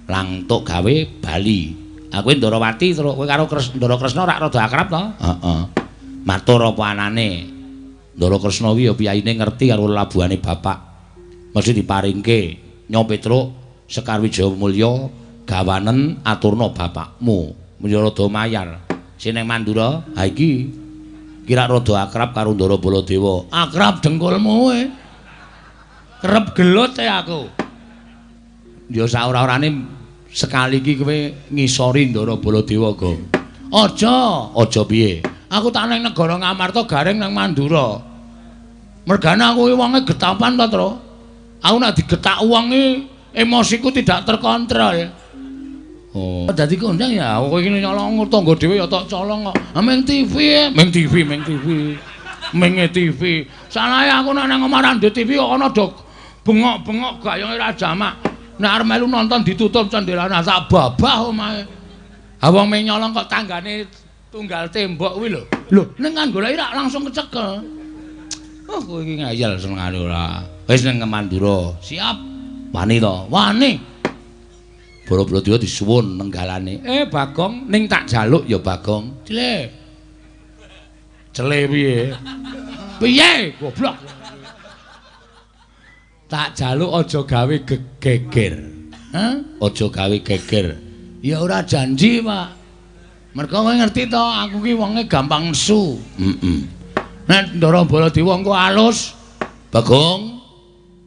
Lang tuk gawe bali. Aku Ndarawati terus kowe karo Ndara Kresna rak rada akrab to? Heeh. Matur apa anane? Ndara Kresna kuwi ya piyayine ngerti karo labuhane bapak. Mesti diparingke Nyo Petruk Sekar Wijaya Mulya gawanen aturna bapakmu. Ya rada mayar. Sing nang Mandura, ha iki kira rada akrab karo Ndara Baladewa. Akrab dengkulmu kowe. Kerep gelut e aku. Ya saora-orane sekali iki kowe ngisori Ndara Baladewa, Gong. Aja, aja piye? Aku tak nang negara Ngamarta garing nang Mandura. Mergane aku wonge getapan ta, Tru. Aku nek digetak wong iki emosiku tidak terkontrol. Oh, dadi kondang ya. Kowe iki nyolong tangga dhewe ya tok colong kok. Ah meng TV, meng TV, meng TV. Meng TV. Salahe aku nek nang omah ra ndek TV kok ana do bengok-bengok gayenge ra jamak. Nek arep melu nonton ditutup cendelane tak babah omahe. Ha wong meng nyolong kok tanggane tunggal tembok kuwi lho. Lho, ning kan goleki rak langsung kecekel. Oh, kowe iki ngayal senengane ora. Wis ning Mandura. Siap. Wani to? Wani. Bala-bala disuwun nenggalane. Bagong, ning tak jaluk ya Bagong. Cile. Cele piye? Piye? Goblok. Tak jaluk aja gawe geger. Hah? Aja gawe geger. Ya ora janji, Pak. Mergo kowe ngerti to, aku ki wonge gampang nesu. Heeh. Nek Ndara Baladewa engko alus, Bagong,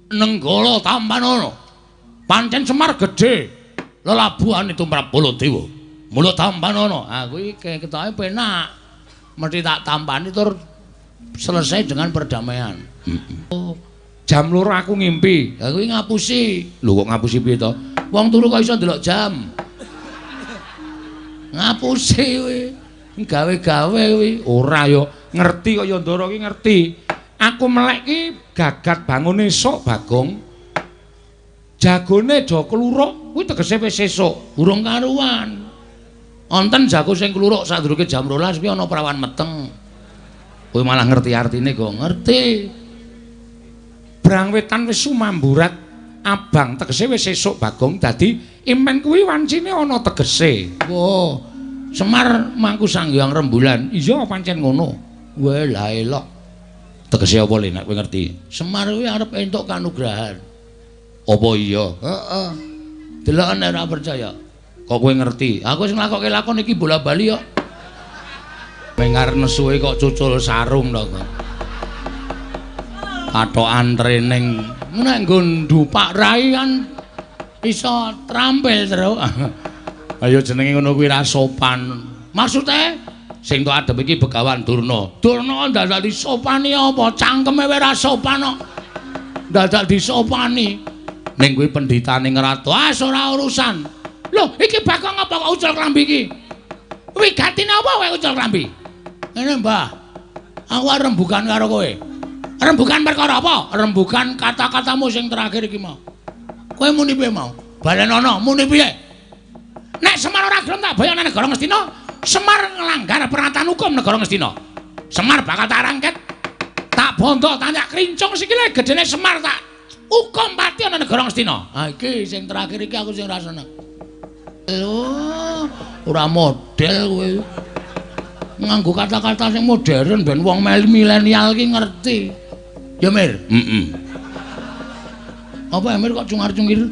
nenggala tampanono. Pancen Semar gedhe. Lelabuhane tumrap Baladewa. Mula tampanono. Ha kuwi ketoke penak. Mesti tak tampani tur selesai dengan perdamaian. Heeh. Jam 2 aku ngimpi. Lah kuwi ngapusi. Lho kok ngapusi piye to? Wong turu kok iso ndelok jam. Ngapusi kuwi. Gawe-gawe kuwi. Ora ya ngerti kok ya Ndara ki ngerti. Aku melek ki gagat bangun esuk Bagong. Jagone do kluruk kuwi tegese wis esuk, urung karuan. Wonten jago sing kluruk sadurunge jam 12 kuwi ana prawan meteng. Kowe malah ngerti artine kok ngerti. Brang wetan wis sumamburat abang tegese wis esuk Bagong dadi imen kuwi wancine ana tegese. Wah, Semar mangku Sang Hyang Rembulan. Iya pancen ngono. Wah, lah elok. Tegese apa le nek kowe ngerti? Semar kuwi arep entuk kanugrahan. Apa iya? Heeh. Deloken nek ora percaya. Kok kowe ngerti? Aku sing nglakokke lakon iki bola-bali kok. Mengar nesuwe kok cucul sarung to kok. Katokan training nek nggo ndupak rai kan iso trampil terus. Ayo jenenge ngono kuwi ra sopan. Maksude sing tok adep iki Begawan Durna. Durna dadak disopani apa? Cangkeme wae ra sopan kok. Dadak disopani. Ning kuwi pendhitane ngratu. Ah ora urusan. Lho, iki Bagong apa kok ucul klambi iki? Wigatine apa kowe ucul klambi? Ngene, Mbah. Aku arep rembugan karo kowe. Rembugan perkara apa? Rembugan kata-katamu sing terakhir iki mau. Kowe muni piye mau? Balenono, muni piye? Nek Semar ora gelem tak boyong nang negara Ngastina, Semar nglanggar peraturan hukum negara Ngastina. Semar bakal tak rangket, tak bondo, tak krincung sikile gedene Semar tak hukum pati ana negara Ngastina. Ha iki sing terakhir iki aku sing ora seneng. Lho, ora model kowe. Nganggo kata-kata sing modern ben wong milenial iki ngerti. Ya Mir? Heeh. Apa Mir kok cungar-cungir?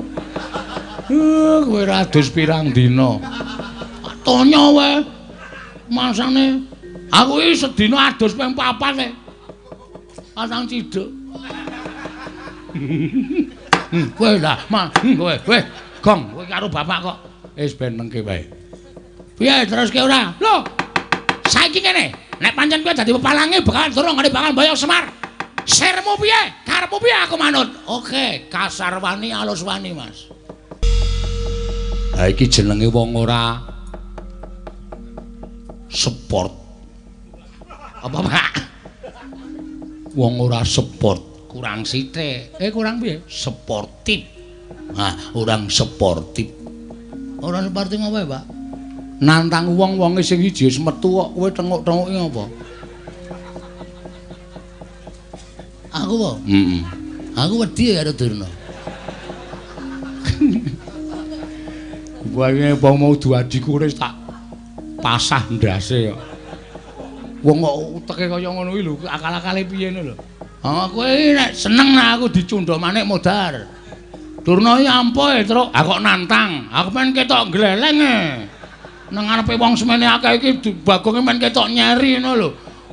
Kowe ra adus pirang dina. Tonya wae. Masane aku iki sedina adus ping 4 e. Pasang ciduk. Kowe lah, kowe, kowe gong, kowe karo bapak kok. Wis ben nengke wae. Piye teruske ora? Lho. Saiki kene, nek pancen kowe dadi pepalange bakal durung ngene bakal mboyong Semar. Sirmu piye? Karepmu piye aku manut? Oke, kasar wani alus wani, Mas. Ha iki jenenge wong ora sport. Apa, Pak? Wong ora sport, kurang sithik. Kurang piye? Sportif. Ha, orang sportif. Ora sportif apa, Pak? Nantang wong-wonge sing siji wis metu kok kowe tenguk-tenguki apa? Aku apa? Heeh. Aku wedi karo Durna. Wae mau duadiku wis tak pasah ndase kok. Wong kok uteke kaya ngono iki lho, akal-akale piye ngono lho. Ah kowe nek seneng nek aku dicundha manik modar. Durna iki ampuh e, Truk. Ah kok nantang. Aku men ketok gleleng e. Nang ngarepe wong semene akeh iki Bagonge men ketok nyeri ngono lho.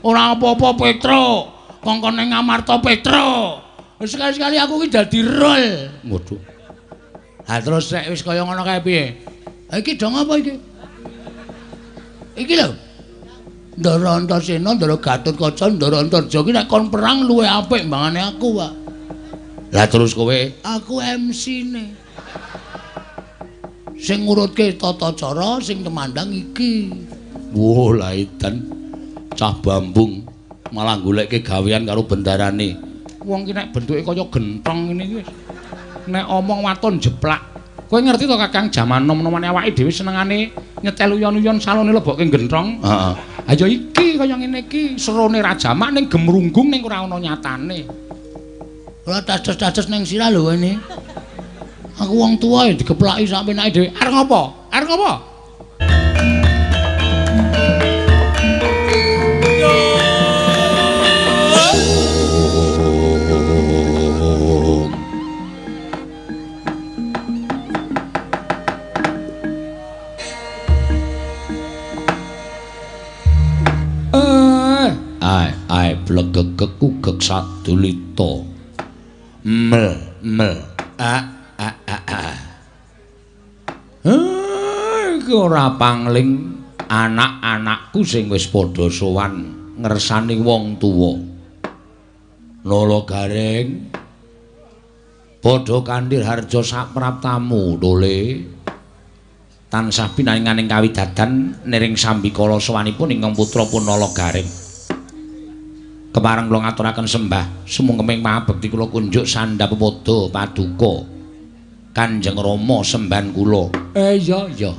Ora apa-apa Petruk. Kongkon ning Amarta Petruk. Sekali-sekali aku iki dadi rol. Waduh. Ha terus nek wis kaya ngono kae piye? Ha iki dong apa iki? Iki lho. Ndara Antasena, Ndara Gatotkaca, Ndara Antarja iki nek kon perang luwih apik mbangane aku, Pak. Lah terus kowe? Aku MC-ne. Sing ngurutke tata cara, sing temandang iki. Wah, lah edan cah bambung malah golekke gawean karo bendarane. Wong ki nek bentuke kaya genthong ngene iki wis. Nek omong waton jeplak. Kowe ngerti to Kakang, jaman nom-nomane awake dhewe senengane nyetel uyon-uyon salone lebokke genthong. Heeh. Ha ya iki kaya ngene iki, serone rajamak ning gemrunggung ning ora ana nyatane. Ora dados-dados ning sirah lho ini. Aku wong tuwa ya digeplaki sak penake dhewe. Arep ngopo? Arep ngopo? Ai blegegek kugek sadulita. Mel mel a a a a. Iki ora pangling anak-anakku sing wis padha sowan ngersani wong tuwa. Nala Gareng padha kandhir harja sapraptamu tole. Tansah pinaringaning kawidadan niring sambikala sowanipun ingkang putra Punala Gareng. Kepareng kula ngaturaken sembah sumungkeming pangabekti kula kunjuk sandhap pepada paduka Kanjeng Rama sembahan kula. Iya iya.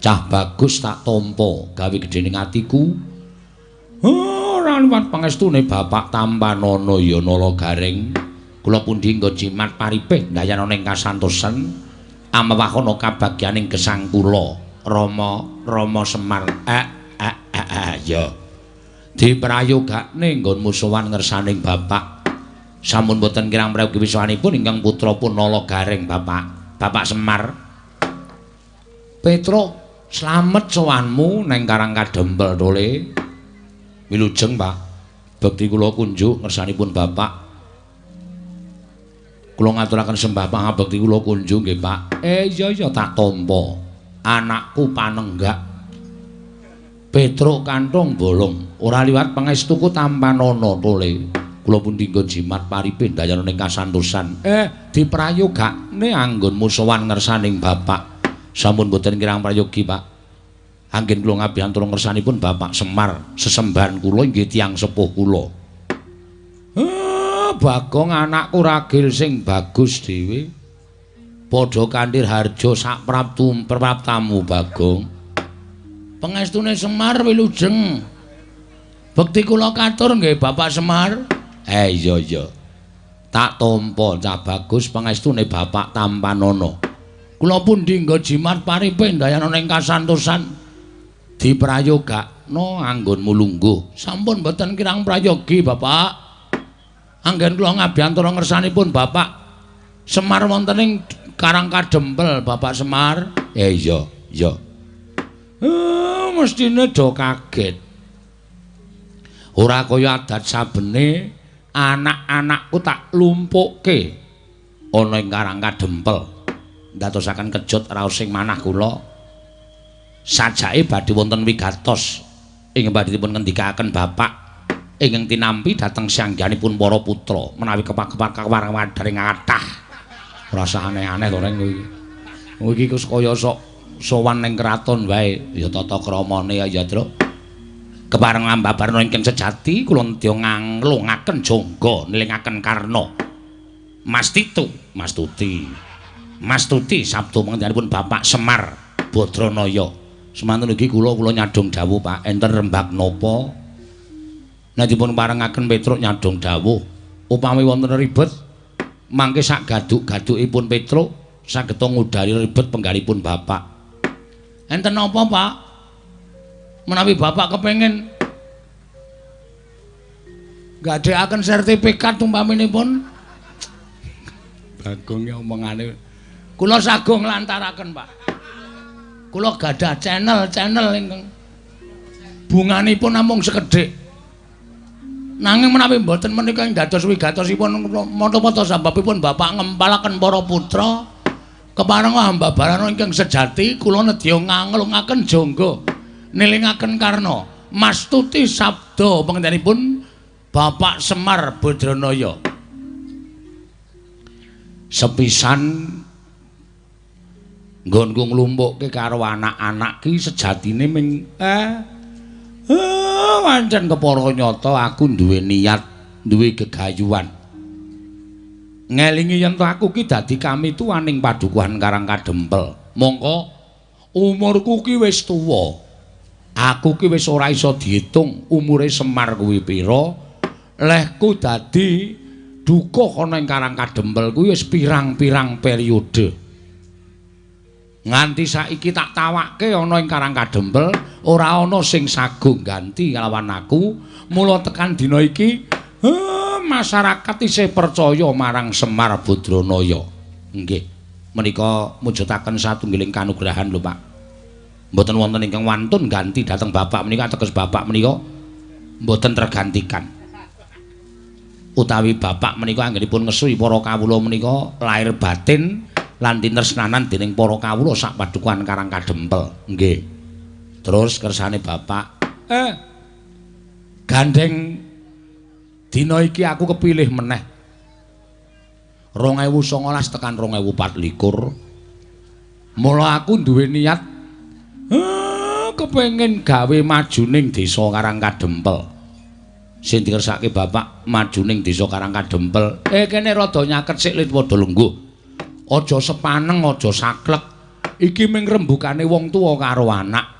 Cah bagus tak tampa gawe gedhening atiku. Ora liwat pangestune Bapak tampanana ya Nala Gareng. Kula pundi nggo jimat paripih ndayana ing kasantosan amewahana kabagyaning gesang kula Rama Rama Semar. Ya. Diprayogakne nggonmu sowan ngersaning Bapak. Sampun boten kirang prayogi wiswanipun ingkang putra Punala Gareng Bapak. Bapak Semar. Petruk, slamet sowanmu neng Karang Kadempel tole. Wilujeng, Pak. Bekti kula kunjuk ngersanipun Bapak. Kula ngaturaken sembah pangabekti kula kunjuk nggih, Pak. Iya iya tak tampa. Anakku panenggak Petruk kanthong bolong ora liwat pangestuku tampanana tole. Kula pundi nggo jimat paripih ndayana ing kasantosan. Diprayogakne anggonmu sowan ngersaning Bapak. Sampun boten kirang prayogi, Pak. Anggen kula ngabiyantara ngersanipun Bapak Semar, sesembahan kula inggih tiyang sepuh kula. Bagong anakku ragil sing bagus dhewe. Padha kandhir harja sapraptu praptamu, Bagong. Pangestune Semar wilujeng. Bekti kula katur nggih Bapak Semar. Iya iya. Tak tampa cah bagus pangestune Bapak tampanana. Kula pundi nggo jimat paripih ndayana ing kasantosan. Diprayogakno anggonmu lungguh. Sampun mboten kirang prayogi, Bapak. Anggen kula ngabiyantara ngersanipun Bapak Semar wonten ing Karang Kadempel, Bapak Semar. Iya iya. Mestine do kaget. Ora kaya adat sabene anak-anakku tak lumpukke ana ing Karang Kadempel. Ndadosaken kejut raos sing manah kula. Sajake badhe wonten wigatos ing badhe dipun ngendikaken Bapak ingkang tinampi dhateng sangganipun para putra menawi kepak-kepak kawarang wadharing kathah. Ora usah aneh-aneh to reng kowe iki. Kowe iki wis kaya sok sowan ning kraton wae ya tata kramane ya Truk. Kepareng ambabarna ingkang sejati kula nedya nganglungaken jangga nilingaken karna. Mas Titu, Mas Tuti. Mas Tuti sabda panjenenganipun Bapak Semar Badranaya. Semanten ugi kula nyadong dawuh Pak, enten rembag napa? Nek dipun parengaken Petruk nyadong dawuh, upami wonten ribet mangke sak gaduk-gadukipun Petruk saged ngudari ribet penggalipun Bapak. Enten napa, Pak? Menawi Bapak kepengin gadhekaken sertifikat umpaminipun. Bagong omongane. Kula sagung nglantaraken, Pak. Kula gadah channel-channel ingkang bunganipun namung sekedhik. Nanging menawi mboten menika ing dados wigatosipun mata-mata sababipun Bapak ngempalaken para putra kepareng hamba barana ingkang sejati kula nedya nganglungaken jangga nilingaken karna mastuti sabda pangentenipun Bapak Semar Badranaya. Sepisan nggonku nglumpukke karo anak-anak ki sejatine ming pancen kepara nyata aku duwe niat, duwe gegayuhan. Ngelingi yen to aku ki dadi kamituwaning padukuhan Karang Kadempel. Mongko umurku ki wis tuwa. Aku ki wis ora iso diitung umure Semar kuwi pira. Lehku dadi dukuh ana ing Karang Kadempel kuwi wis pirang-pirang periode. Nganti saiki tak tawakke ana ing Karang Kadempel ora ana sing sagung ganti kalawan aku. Mula tekan dina iki masyarakat isih percaya marang Semar Badranaya. Nggih, menika mujudaken satunggiling kanugrahan lho, Pak. Mboten wonten ingkang wantun ganti dhateng Bapak menika, ateges Bapak menika mboten tergantikan. Utawi Bapak menika anggenipun ngesuhi para kawula menika lahir batin lan tinresnanan dening para kawula sak padukuhan Karang Kadempel. Nggih. Terus kersane Bapak, gandeng dina iki aku kepilih meneh. 2019 tekan 2024. Mula aku duwe niat kepengin gawe majuning desa Karang Kadempel. Sing dikersake Bapak majuning desa Karang Kadempel. Kene rada nyaket sik lit padha lungguh. Aja sepaneng, aja saklek. Iki ming rembukane wong tuwa karo anak.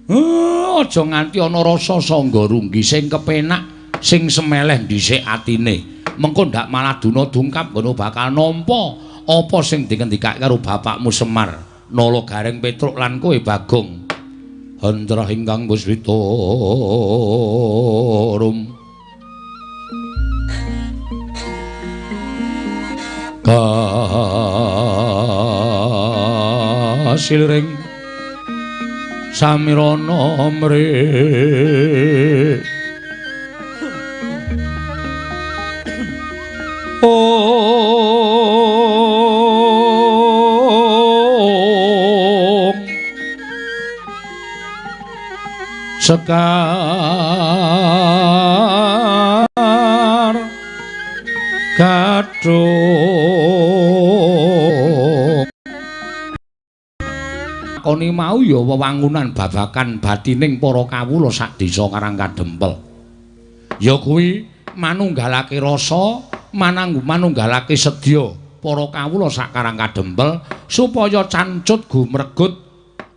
Aja nganti ana rasa sangga runggi sing kepenak, sing semeleh dhisik atine. Mengko ndak malah duna dungkap ngono bakal nampa apa sing dikendikake karo bapakmu Semar. Nala Gareng Petruk lan kowe Bagong. Hendra ingkang buswita rum. Kasilring samirana mri Om Sekar Gadhung Koni mau ya wewangunan babakan batining para kawula sak desa Karang Kadempel. Ya kuwi manunggalake rasa, manunggalake sedya para kawula sak Karang Kadempel supaya cancut gumregut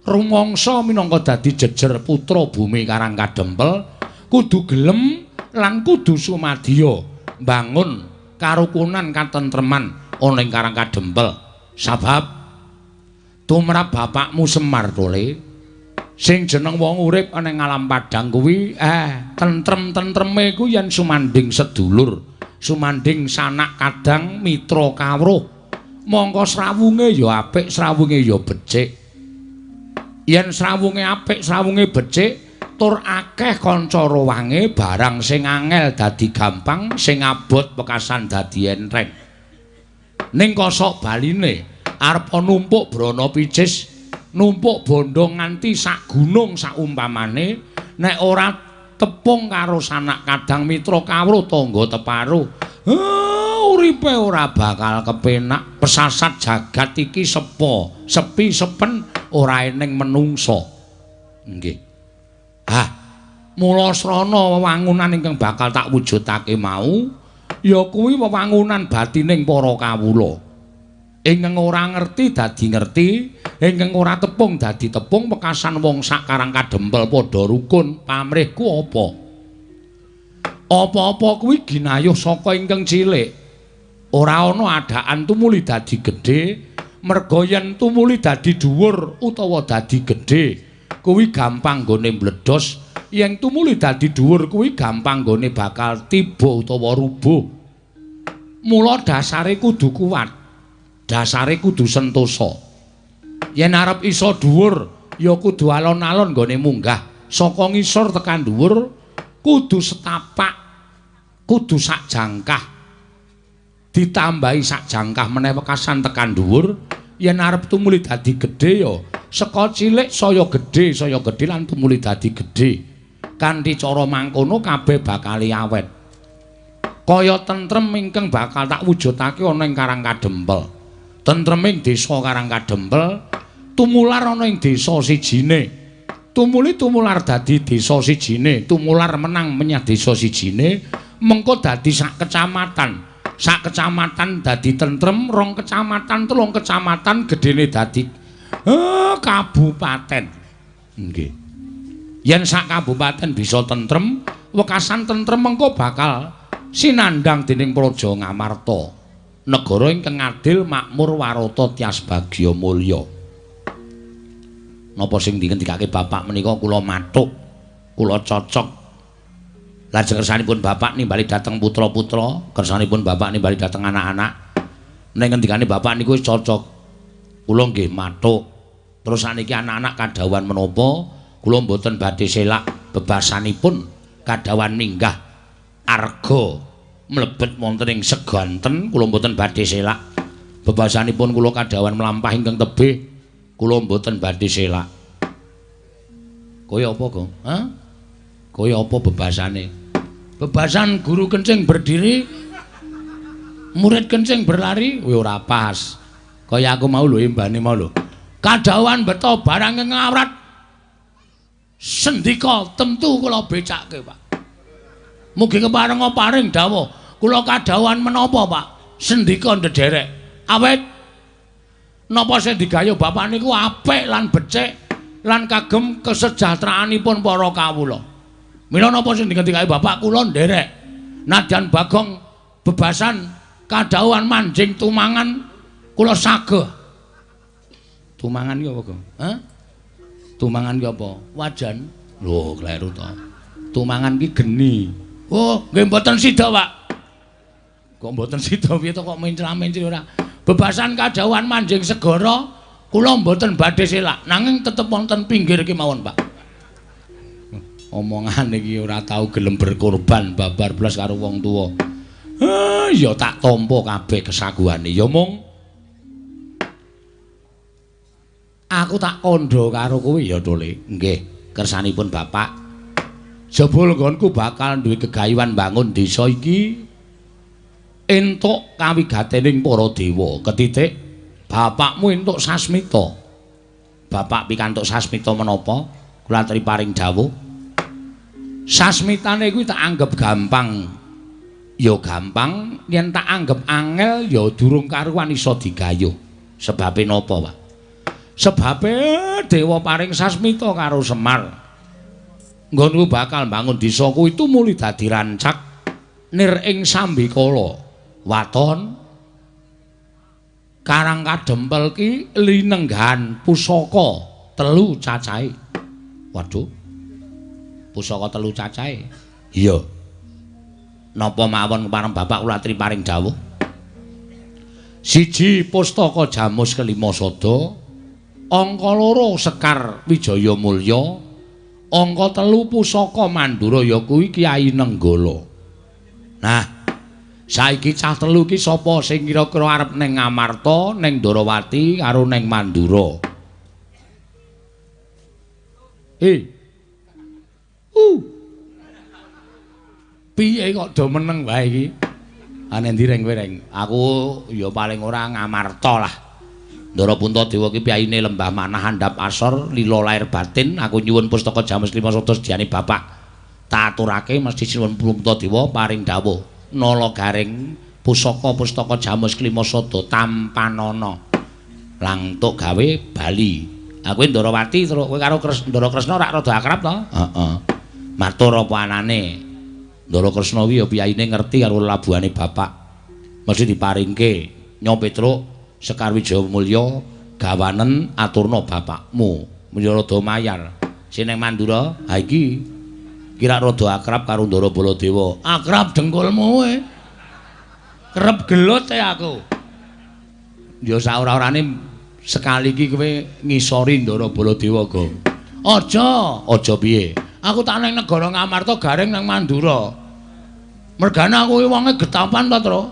rumangsa minangka dadi jejer putra bumi Karang Kadempel kudu gelem lan kudu sumadya mbangun karukunan katentreman ana ing Karang Kadempel. Sabab tumrap bapakmu Semar Tole sing jeneng wong urip ana ing alam padhang kuwi tentrem-tentreme kuwi yen sumanding sedulur, sumanding sanak kadang mitra kawruh. Mongko srawunge ya apik, srawunge ya becik. Yen srawunge apik, srawunge becik, tur akeh kanca rowange, barang sing angel dadi gampang, sing abot wekasan dadi enteng. Ning kosok baline arep numpuk brana picis, numpuk bondo nganti sak gunung saumpamane, nek ora tepung karo sanak kadang mitra kawruh tangga teparo, uripe ora bakal kepenak. Pesasat jagat iki sepo, sepi sepen ora eneng menungsa. Nggih. Ah, mula srana wewangunan ingkang bakal tak wujudake mau ya kuwi wewangunan batining para kawula. Ingkang ora ngerti dadi ngerti, ingkang ora tepung dadi tepung, wekasan wong sak Karang Kadempel padha rukun. Pamrihku apa? Apa-apa kuwi ginayuh saka ingkang cilik. Ora ana adaan tumuli dadi gedhe, Merga yen tumuli dadi dhuwur utawa dadi gedhe, kuwi gampang nggone mbledos. Yen tumuli dadi dhuwur kuwi gampang nggone bakal tiba utawa rubuh. Mula dasare kudu kuat. Dasare kudu sentosa. Yen arep iso dhuwur ya kudu alon-alon nggone munggah. Saka ngisor tekan dhuwur kudu setapak, kudu sak jangkah. Ditambahi sak jangkah meneh wekasan tekan dhuwur. Yen arep tumuli dadi gedhe ya saka cilik saya gedhe lan tumuli dadi gedhe. Kanthi cara mangkono kabeh bakal awet. Kaya tentrem ingkang bakal tak wujudake ana ing Karang Kadempel. Tentreming desa Karang Kadempel tumular ana ing desa sijine. Tumuli tumular dadi desa sijine, tumular menang menyang desa sijine, mengko dadi sak kecamatan. Sak kecamatan dadi tentrem, rong kecamatan, telung kecamatan gedene dadi kabupaten. Nggih. Yen sak kabupaten bisa tentrem, wekasan tentrem mengko bakal sinandhang dening Praja Ngamarta. Negara ingkang adil, makmur, warata, tias bagya mulya. Napa sing dingendikake bapak menika kula mathuk, kula cocok. Lajeng kersanipun bapak nimbali dhateng putra-putra, kersanipun bapak nimbali dhateng anak-anak. Ning ngendikane bapak niku wis cocok. Kula nggih mathuk. Terus saniki anak-anak kadhawuhan menapa, kula mboten badhe selak bebasanipun kadhawuhan minggah arga mlebet wonten ing seganten, kula mboten badhe selak. Bebasanipun kula kadhawuhan mlampah ingkang tebih, kula mboten badhe selak. Kaya apa, Gong? Hah? Kaya apa bebasane? Bebasan guru kencing berdiri, murid kencing berlari, kuwi ora pas. Kaya aku mau lho imbane mau lho. Kadhawuhan beto barang ngawrat. Sendika tentu kula becake, Pak. Mugi keparenga paring dawuh. Kula kadhawuhan menapa, Pak? Sendika ndederek. Awit napa sing digayuh bapak niku apik lan becik lan kagem kesejahteraanipun para kawula. Mila napa sing dingendikake bapak kula nderek. Nadyan Bagong bebasan kadhawuhan manjing tumangan kula sageh. Tumangan ki apa, Gong? Hah? Tumangan ki apa? Wajan. Lho, kleru to. Tumangan ki geni. Oh, nggih mboten sida, Pak. Kok mboten sida piye to kok mencla-mencli ora? Bebasan kadhawuhan manjing segara kula mboten badhe selak, nanging tetep wonten pinggir kemawon, Pak. Omongan iki ora tau gelem berkorban babar blas karo wong tuwa. Ya tak tampa kabeh kesaguhane. Ya mung aku tak kandha karo kowe ya, Tole. Nggih, kersanipun bapak. Jebul nggonku bakal duwe gegayuhan bangun desa iki entuk kawigatening para dewa. Ketitik bapakmu entuk sasmita. Bapak pikantuk sasmita menapa? Kula aturi paring dawuh. Sasmitane kuwi tak anggep gampang. Ya gampang, yen tak anggep angel ya durung karuan iso digayuh. Sebabe napa, Pak? Sebabe dewa paring sasmita karo Semar. Nggonku bakal bangun desa kuwi tumuli dadi rancak nir ing sambikala. Waton Karang Kadempel ki linenggahan pusaka telu cacahe. Waduh. Pusaka telu cacahe. Iya. Napa mawon kepareng bapak kula aturi paring dawuh? Siji pustaka Jamus kelima sada, angka loro Sekar Wijaya Mulya, angka telu pusaka Mandura ya kuwi Kyai Nenggala. Nah, saiki cah telu iki sapa sing kira-kira arep ning Ngamarta, ning Ndorowati karo ning Mandura? Piye kok do meneng wae iki? Ane ndi reng kowe reng? Aku ya paling ora Ngamarta lah. Ndara Puntadewa ki piyayine lembah manah andhap asor lila lair batin. Aku nyuwun pustaka Jamus lima sada sediane bapak. Tak aturake mesti sinuwun Puntadewa paring dawuh. Nala garing pusaka-pustaka Jamus klima sada tampanana. Langtuk gawe bali. Aku Ndarawati terus kowe karo Ndara Kresna rak rada akrab to? Heeh. Matur apa anane? Ndara Kresna kuwi ya piyayine ngerti karo labuhane bapak. Mesti diparingke. Nyo Petruk, Sekar Wijayamulya gawanen aturna bapakmu. Ya rada mayar. Sing ning Mandura, ha iki kira rada akrab karo Ndara Baladewa. Akrab dengkulmu kowe. Kerep gelut e aku. Ya saora-orane sekali iki kowe ngisori Ndara Baladewa, Gong. Aja, aja piye? Aku tak nang negara Ngamarta garing nang Mandura. Mergane aku iki wonge getapan ta, Tru.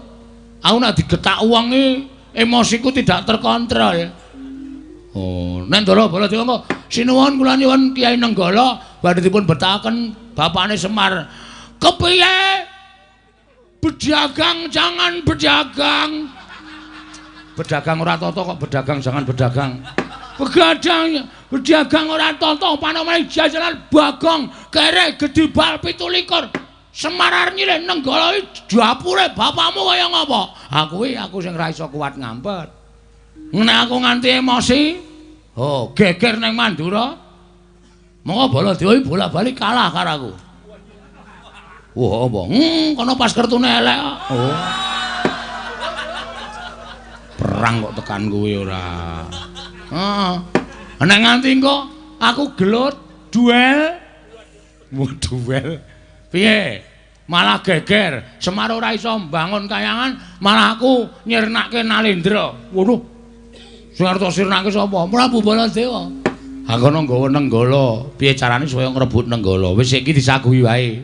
Aku nek digetak wong iki emosiku tidak terkontrol. Oh, nek Ndara Baladewa kok sinuwun kula nyuwun Kyai Nenggala badhe dipun betahaken bapakne Semar. Kepiye? Berdagang jangan berdagang. Berdagang ora tata kok berdagang jangan berdagang. Begadang, berdagang ora tata panomane jajanan Bagong kere gedhi bal 17. Semar arep nyilih Nenggala iki dapure bapakmu kaya ngapa? Aku iki aku sing ra iso kuat ngampet. Nek aku nganti emosi, oh geger ning Mandura. Monggo Baladewa iki bola-bali kalah karo aku. Wah, apa? Kono pas kertune elek kok. Oh. Perang kok tekan kowe ora. Heeh. Nek nganti engko aku gelut duel. Wah, duel. Piye? Malah geger. Semar ora iso mbangun kayangan, malah aku nyirnake Nalendra. Waduh. Sing arep sirnake sapa? Prabu Baladewa. Ha kono nggawa Nenggala. Piye carane supaya ngrebut Nenggala? Wis iki disaguhi wae.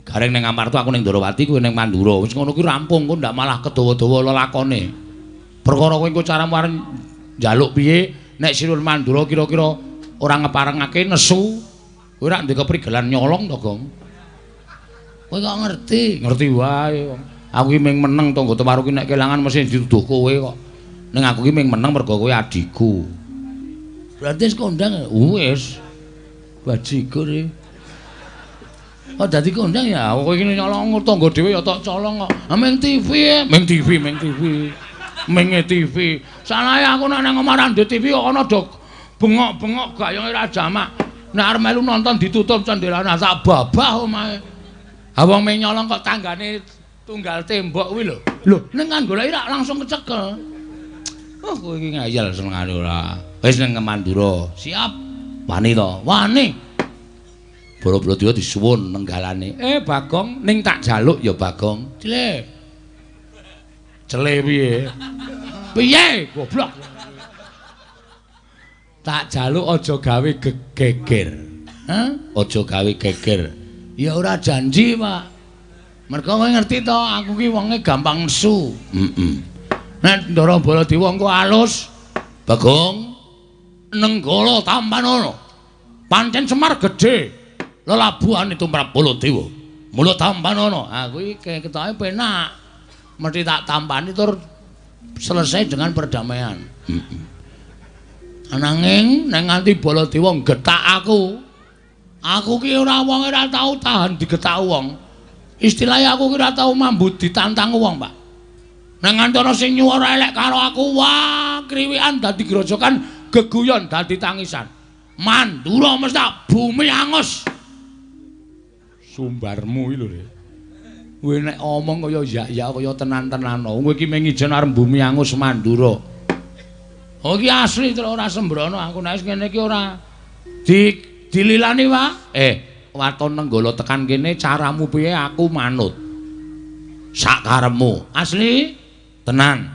Gareng ning Amarta aku ning Ndorowati kowe ning Mandura. Wis ngono kuwi rampung kok ndak malah kedawa-dawa lelakone. Perkara kowe engko caramu arep njaluk piye nek Sirun Mandura kira-kira ora ngeparengake nesu. Kowe rak ndek keprigelan nyolong to, Gong? Kowe kok ngerti? Ngerti wae. Aku ki ming meneng tangga teparo ki nek kelangan mesti dituduh kowe kok. Ning aku ki ming meneng mergo kowe adhiku. Berarti wis kondang. Wis. Bajigur iki. Oh dadi kondang ya. Kowe iki nyolong tangga dhewe ya tok colong kok. Ah ming TV, ming TV, ming TV. Ming TV. Salahe aku nek nang omah ra ndek TV kok ana do bengok-bengok gayenge ra jamak. Nek arep melu nonton ditutup cendelane tak babah omahe. Ha wong ming nyolong kok tanggane tunggal tembok kuwi lho. Lho ning kan goleki rak langsung kecekel. Oh kowe iki ngayal senengane ora. Wis ning Mandura. Siap. Wani to? Wani. Bala-bala disuwun nenggalane. Bagong ning tak jaluk ya Bagong. Cile. Cele piye? Piye goblok. Tak jaluk aja gawe geger. Hah? Aja gawe geger. Ya ora janji, Pak. Mergo kowe ngerti to, aku ki wonge gampang nesu. Heeh. Nek Ndara Baladewa engko alus, Bagong Nenggala tampanono. Pancen Semar gedhe. Lelabuhane tumrap Baladewa. Mula tampanono. Ha kuwi ketoke penak. Mesti tak tampani tur selesai dengan perdamaian. Heeh. Ananging nek nganti Baladewa nggetak aku, aku ki ora wong ora tau tahan digetak wong. Istilahnya aku ki ora tau mambu ditantang wong, Pak. Nek nganti ana sing nyuwara elek karo aku, wah, kriwikan dadi grojokan, geguyon dadi tangisan. Mandura mesti bumi angus. Sumbarmu iki lho, Rek. Kowe nek omong kaya yak-yak kaya tenan-tenan. Kowe iki mung ijen arep bumi angus Mandura. Oh iki asli terus ora sembrono aku nek wis ngene iki ora dililani, Pak. Waton Nenggala tekan kene caramu piye aku manut. Sakarepmu. Asli? Tenan.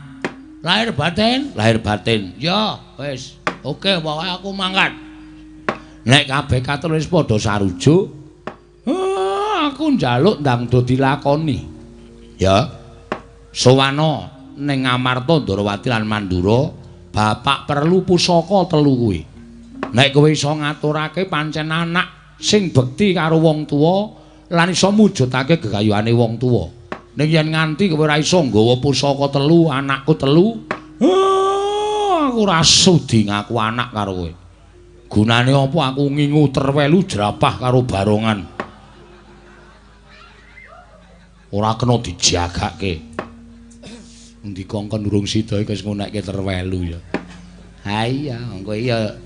Lahir batin? Lahir batin. Ya, wis. Oke, pokoke aku mangkat. Nek kabeh katon wis padha sarujuk, aku njaluk ndang do dilakoni. Ya. Sowana ning Amarta Ndorowati lan Mandura, bapak perlu pusaka telu kuwi. Nek kowe iso ngaturake pancen anak sing bekti karo wong tuwa lan iso mujudake gegayuhane wong tuwa. Ning yen nganti kowe ora iso nggawa pusaka telu, anakku telu, aku ora sudi ngaku anak karo kowe. Gunane apa aku ngingu terwelu jerapah karo barongan. Ora kena dijagake. Endi kongkon urung sida iki wis ngunekke terwelu ya. Ha iya, engko iya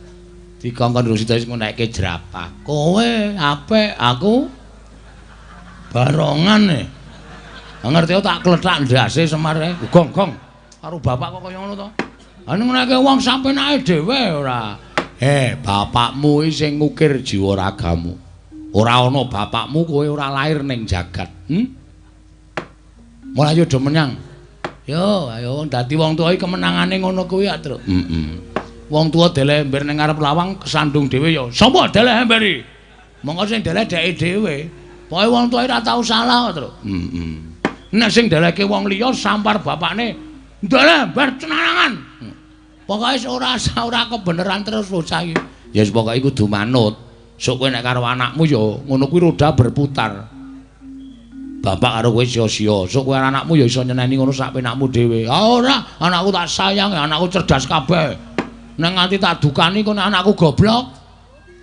dikongkon urung sida wis ngunekke jerapah. Kowe apik, aku barongan e. Ngerti tak klethak ndase Semar e. Gong gong. Karo bapak kok kaya ngono to? Ha nek wong sampenake dhewe ora. Bapakmu iki sing ngukir jiwa ragamu. Ora ana bapakmu kowe ora lair ning jagat. Mulai do menyang. Yo, ayo dadi wong tuwa iki kemenangane ngono kuwi ya, Truk. Heeh. Wong tuwa deleh ember ning ngarep lawang kesandung dhewe ya. Sapa deleh ember iki? Monggo sing deleh dheke dhewe. Pokoke wong tuwa ora tau salah, Truk. Heeh. Nek sing delehke wong liya sampar bapakne, deleh ember cenangan. Pokoke ora kebeneran terus bocah iki. Ya wis pokoke kudu manut. Sok kowe nek karo anakmu ya ngono kuwi roda berputar. Bapak karo kowe sia-sia. Sok kowe anakmu ya iso nyeneni ngono sak penakmu dhewe. Ah ora, anakku tak sayang, anakku cerdas kabeh. Nek nganti tak dukani kok anakku goblok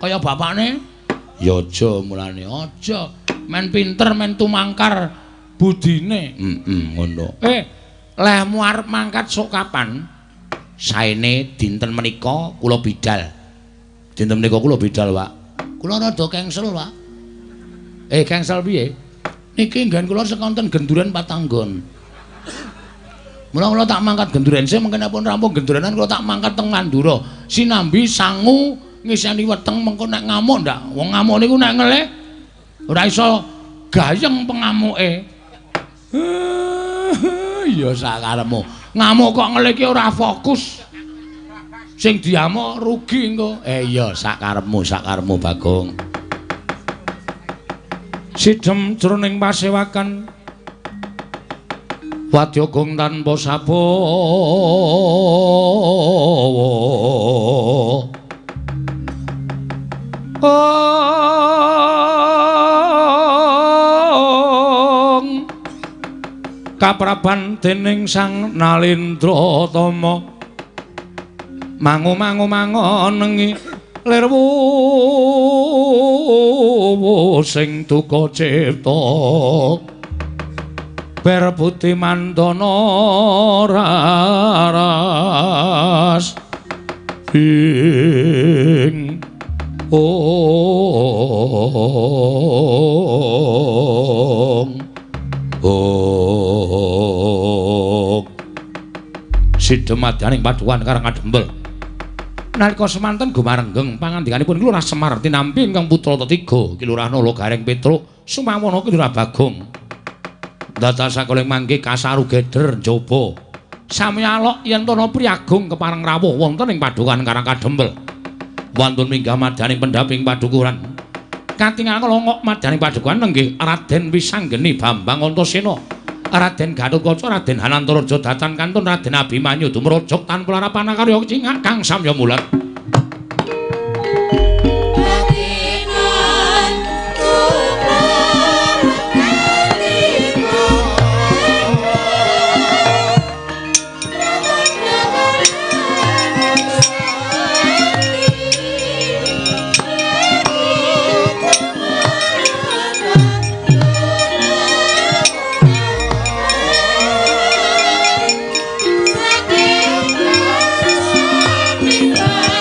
kaya bapakne. Ya aja mulane, aja. Men pinter men tumangkar budine. Heeh, ngono. Lehmu arep mangkat sok kapan? Saene dinten menika kula bidal. Dinten menika kula bidal, Pak. Kula rada cancel, Pak. Cancel piye? Niki nggen kula sekonten genduren patanggon. Mula kula tak mangkat genduren sih, mengke nek pun rampung genduranan kula tak mangkat teng Mandura. Sinambi sangu ngiseni weteng mengko nek ngamuk ndak. Wong ngamuk niku nek ngelih ora iso gayeng pengamuke. Ya sakarepmu. Ngamuk kok ngelih ki ora fokus. Sing diamuk rugi engko. Iya sakarepmu, sakarepmu Bagong. Sidhem jroning pasewakan wadya gong tanpa sabawa. Ong kapraban dening Sang Nalindra Tama mangu-mangu mangonengi lirwu sing duka cipta ber putih mandana raras ing ong ong sidhemadyaning padukan Karang Kadempel. Nalika semanten gumarenggeng pangandikanipun Ki Lurah Semar tinampi ingkang putra tetiga Ki Lurah Nala Gareng Petruk Sumawana Ki Lurah Bagong. Dados sakoling mangke kasaru geder njaba. Sami alok yen tana priyagung kepareng rawuh wonten ing padukan Karang Kadempel. Wantun minggah madyaning pendhaping padukuran. Katingal longok madyaning padukuran nenggih Raden Wisanggeni Bambang Antasena, Raden Gatotkaca, Raden Hanantaraja datan kantun Raden Abimanyu dumrojok tanpa larapan karya cingak kang samya mulat. Bye.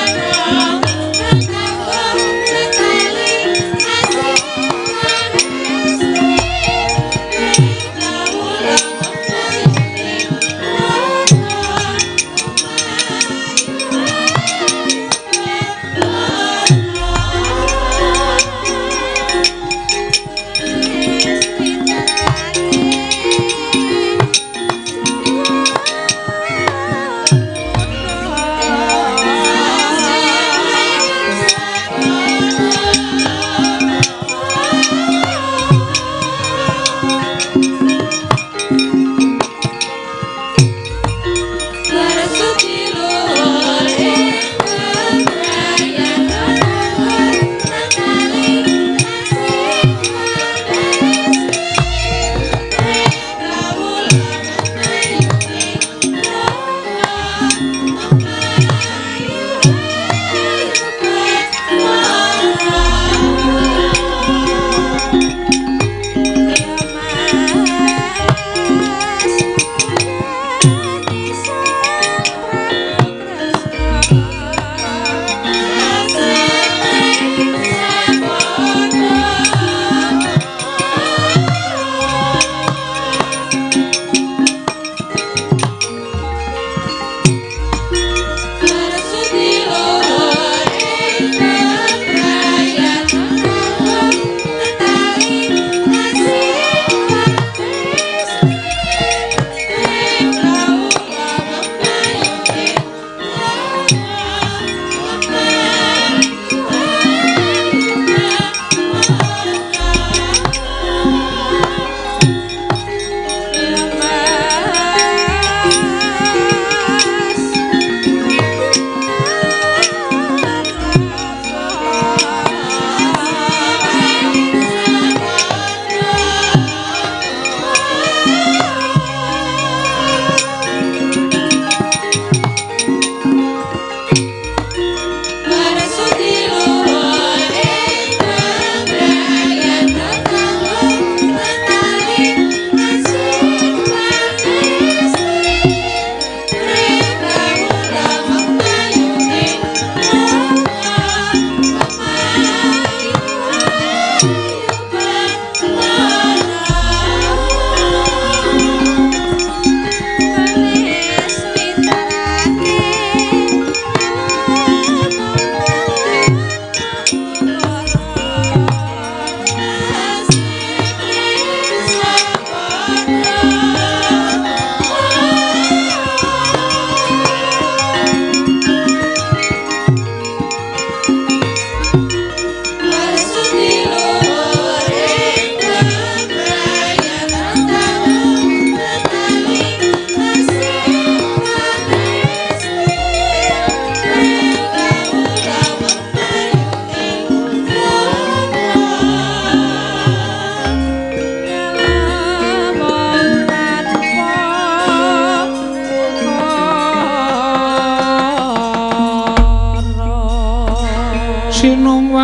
Sinongwati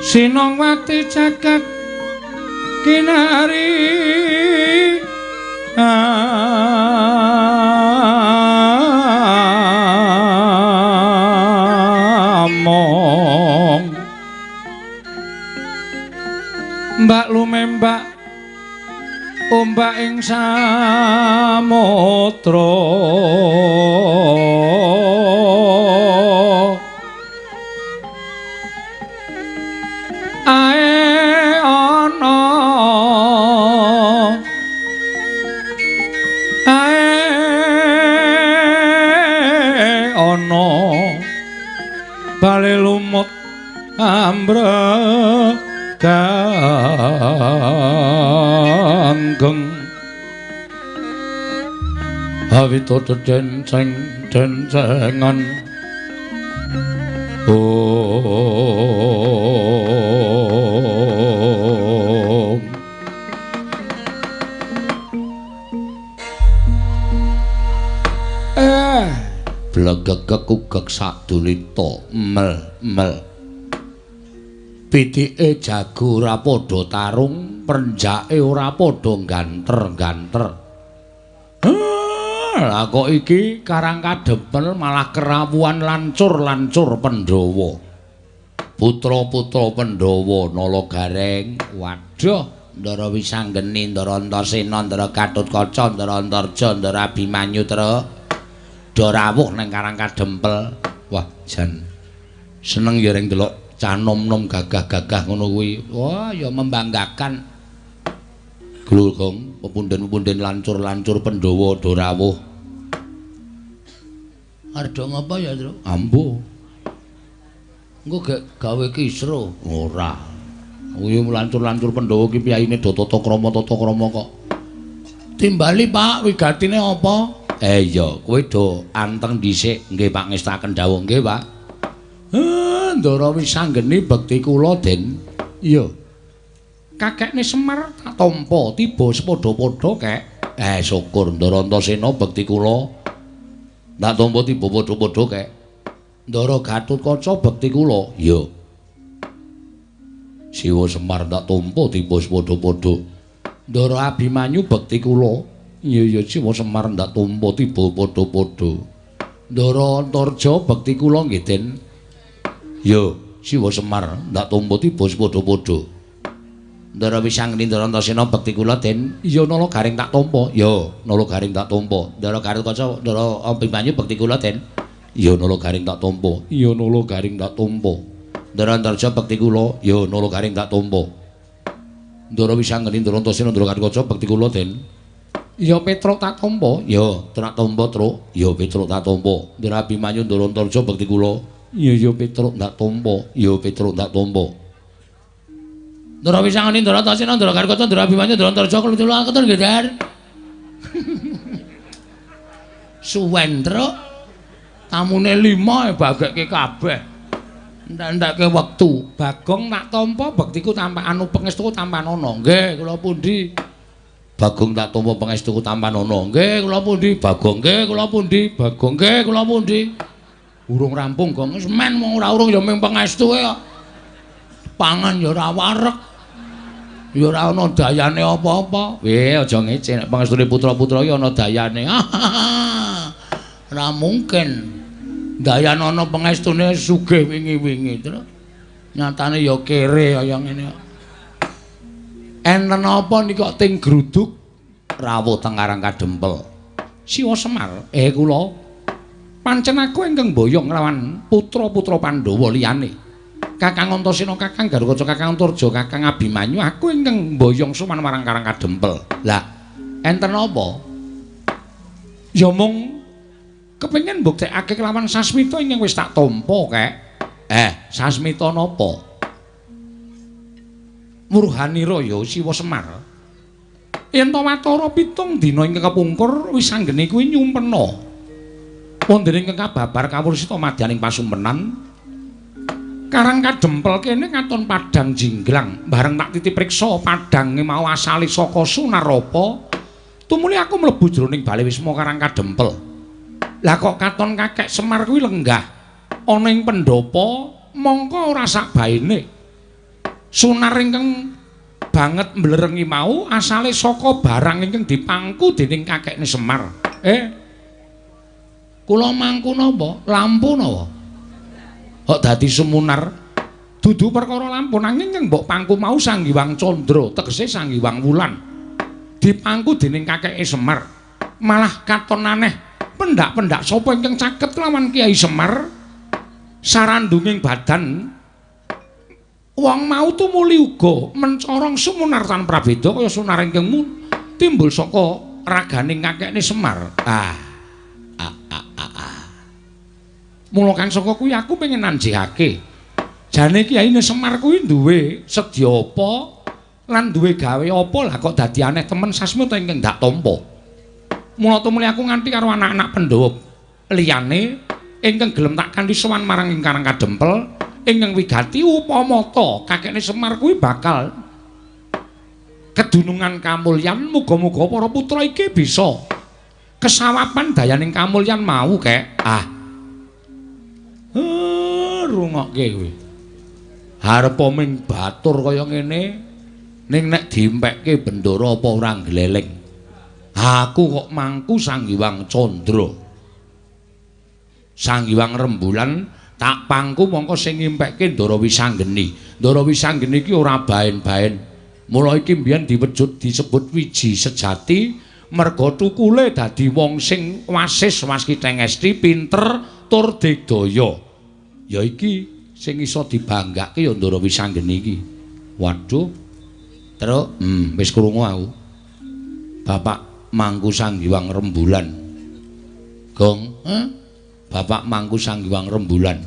Sinongwati jagat kinari among mbak lumembak ombak ing samudra ae ana ae ana bale lumut ambreganggeng awito denceng dencengan om blegegek ugek sadulita mel mel pitike jago ora padha tarung prenjake ora padha ganter-ganter. Lah kok iki Karang Kadempel malah kerawuhan lancur-lancur Pandhawa. Putra-putra Pandhawa Nala Gareng, waduh, Ndara Wisanggeni, Ndara Antasena, Ndara Gatotkaca, Ndara Antarja, Ndara Abimanyu truk do rawuh nang Karang Kadempel. Wah, jan seneng ya reng delok cah nom-nom gagah-gagah ngono kuwi. Wah, ya membanggakan. Glugong pepunden-pepunden lancur-lancur Pandhawa do rawuh. Arep ngapa ya, Tru? Ambo. Engko gek gawe kisruh. Ora. Kuwi lancur-lancur Pandhawa ki piyayine do tata krama kok. Timbali, Pak, wigatine apa? Iya, kowe do anteng dhisik. Nggih, Pak, ngestaken dawuh nggih, Pak. Ndara Wisanggeni bekti kula, Den. Iya. Kakekne Semar tak tampa tiba sepadha-padha, Kek. Syukur Ndara Antasena bekti kula. Tak tampa tiba padha-padha, Kek. Ndara Gatotkaca bekti kula. Iya. Siwa Semar tak tampa tiba sepadha-padha. Ndara Abimanyu bekti kula. Iya ya Siwa Semar ndak tampa tiba padha-padha. Ndara Antarja bekti kula nggih, Den. Ya, Siwa Semar ndak tampa tiba padha-padha. Ndara Wisanggeni Ndara Antasena bekti kula, Den. Iya Nala Gareng tak tampa. Ya, Nala Gareng tak tampa. Ndara Gatotkaca, Ndara Abimanyu bekti kula, Den. Iya Nala Gareng tak tampa. Iya Nala Gareng tak tampa. Ndara Antarja bekti kula. Ya Nala Gareng tak tampa. Ndara Wisanggeni Ndara Antasena Ndara Gatotkaca bekti kula, Den. Ya Petruk tak tampa. Ya tak tampa, Truk. Ya Petruk tak tampa. Ndara Abimanyu Ndara Antarja bekti kula. Iya ya Petruk tak tampa. Ya Petruk tak tampa. Ndara Wisanggeni Ndara Antasena Ndara Gatotkaca Ndara Abimanyu Ndara Antarja kula ketun nggih, Dar. Suwen, Truk. Tamune 5 bagekke kabeh. Entek-entekke wektu. Bagong tak tampa bektiku tanpa anu pangestuku tampanana. Nggih, kula pundi? Bagong tak tampa pangestuku tampanana. Nggih, kula pundi? Bagong nggih, kula pundi? Bagong nggih, kula pundi? Urung rampung, Gong. Wis men wong ora urung ya mung pangestuke kok. Pangan ya ora wareg. Ya ora ana dayane apa-apa. Weh, aja ngece nek pangestune putra-putra iki ana dayane. Ora mungkin. Dayan ana pangestune sugih wingi-wingi, Tru. Nyatane ya kere kaya ngene kok. Enten apa niki kok ting gruduk rawuh teng Karang Kadempel. Siwa Semar, kula pancen aku ingkang mboyong nglawan putra-putra Pandhawa liyane. Kakang Antasena, Kakang Gatotkaca, Kakang Antarja, Kakang Abimanyu, aku ingkang mboyong sowan marang Karang Kadempel. Lah, enten apa? Ya mung kepengin mbuktekake kelawan sasmita ingkang wis tak tampa, Kek. Sasmita napa? Murhanira ya Siwa Semar. Yen ta watara 7 dina ingkang kepungkur Wisanggeni kuwi nyumpena. Wonten ingkang kababar kawursita madyaning pasumpenan. Karang Kadempel kene katon padhang jinglang. Bareng tak titip priksa padhange mau asale saka Sunarapa. Tumuli aku mlebu jroning bale Wisma Karang Kadempel. Lah kok katon kakek Semar kuwi lenggah ana ing pendhapa mongko ora sakbaene. Sunar ingkang banget mblerengi mau asale saka barang ingkang dipangku dening kakekne Semar. Kula mangku napa? Lampu napa? Kok dadi sumunar? Dudu perkara lampu nanging ingkang mbok pangku mau Sang Hyang Candra, tegese Sang Hyang Wulan. Dipangku dening kakeke Semar. Malah katon aneh, pendak-pendak sapa ingkang caket lawan Kyai Semar? Sarandunging badan wong mau tumuli uga mencorong sumunar tan prabeda kaya sunar ingkang timbul saka raganing kakekne Semar. Mula kang saka kuwi aku pengen nanjihake. Jane kiyaine Semar kuwi duwe sedya apa lan duwe gawe apa lah kok dadi aneh temen sasmita ingkang ndak tampa. Mula tumuli aku nganti karo anak-anak Pandhawa liyane ingkang gelem tak kanthi sowan marang ing Karang Kadempel ingkang wigati upama ta kakekne Semar kuwi bakal kedunungan kamulyan, muga-muga para putra iki bisa kesawapan dayaning kamulyan mau kek. Rungokke kuwi. Arepa ming batur kaya ngene ning nek diimpekke bendara apa ora gleleng. Aku kok mangku Sang Hyang Candra. Sang Hyang Rembulan tak pangku mongko sing ngimpekke Ndara Wisanggeni. Ndara Wisanggeni iki ora baen-baen. Mula iki mbiyen diwejud disebut wiji sejati merga tukule dadi wong sing wasis waskiteng esti pinter tur digdaya. Ya iki sing iso dibanggake ya Ndara Wisanggeni iki. Waduh. Truk, wis krungu aku. Bapak mangku Sang Hyang Rembulan. Gong, Bapak mangku Sang Hyang Rembulan.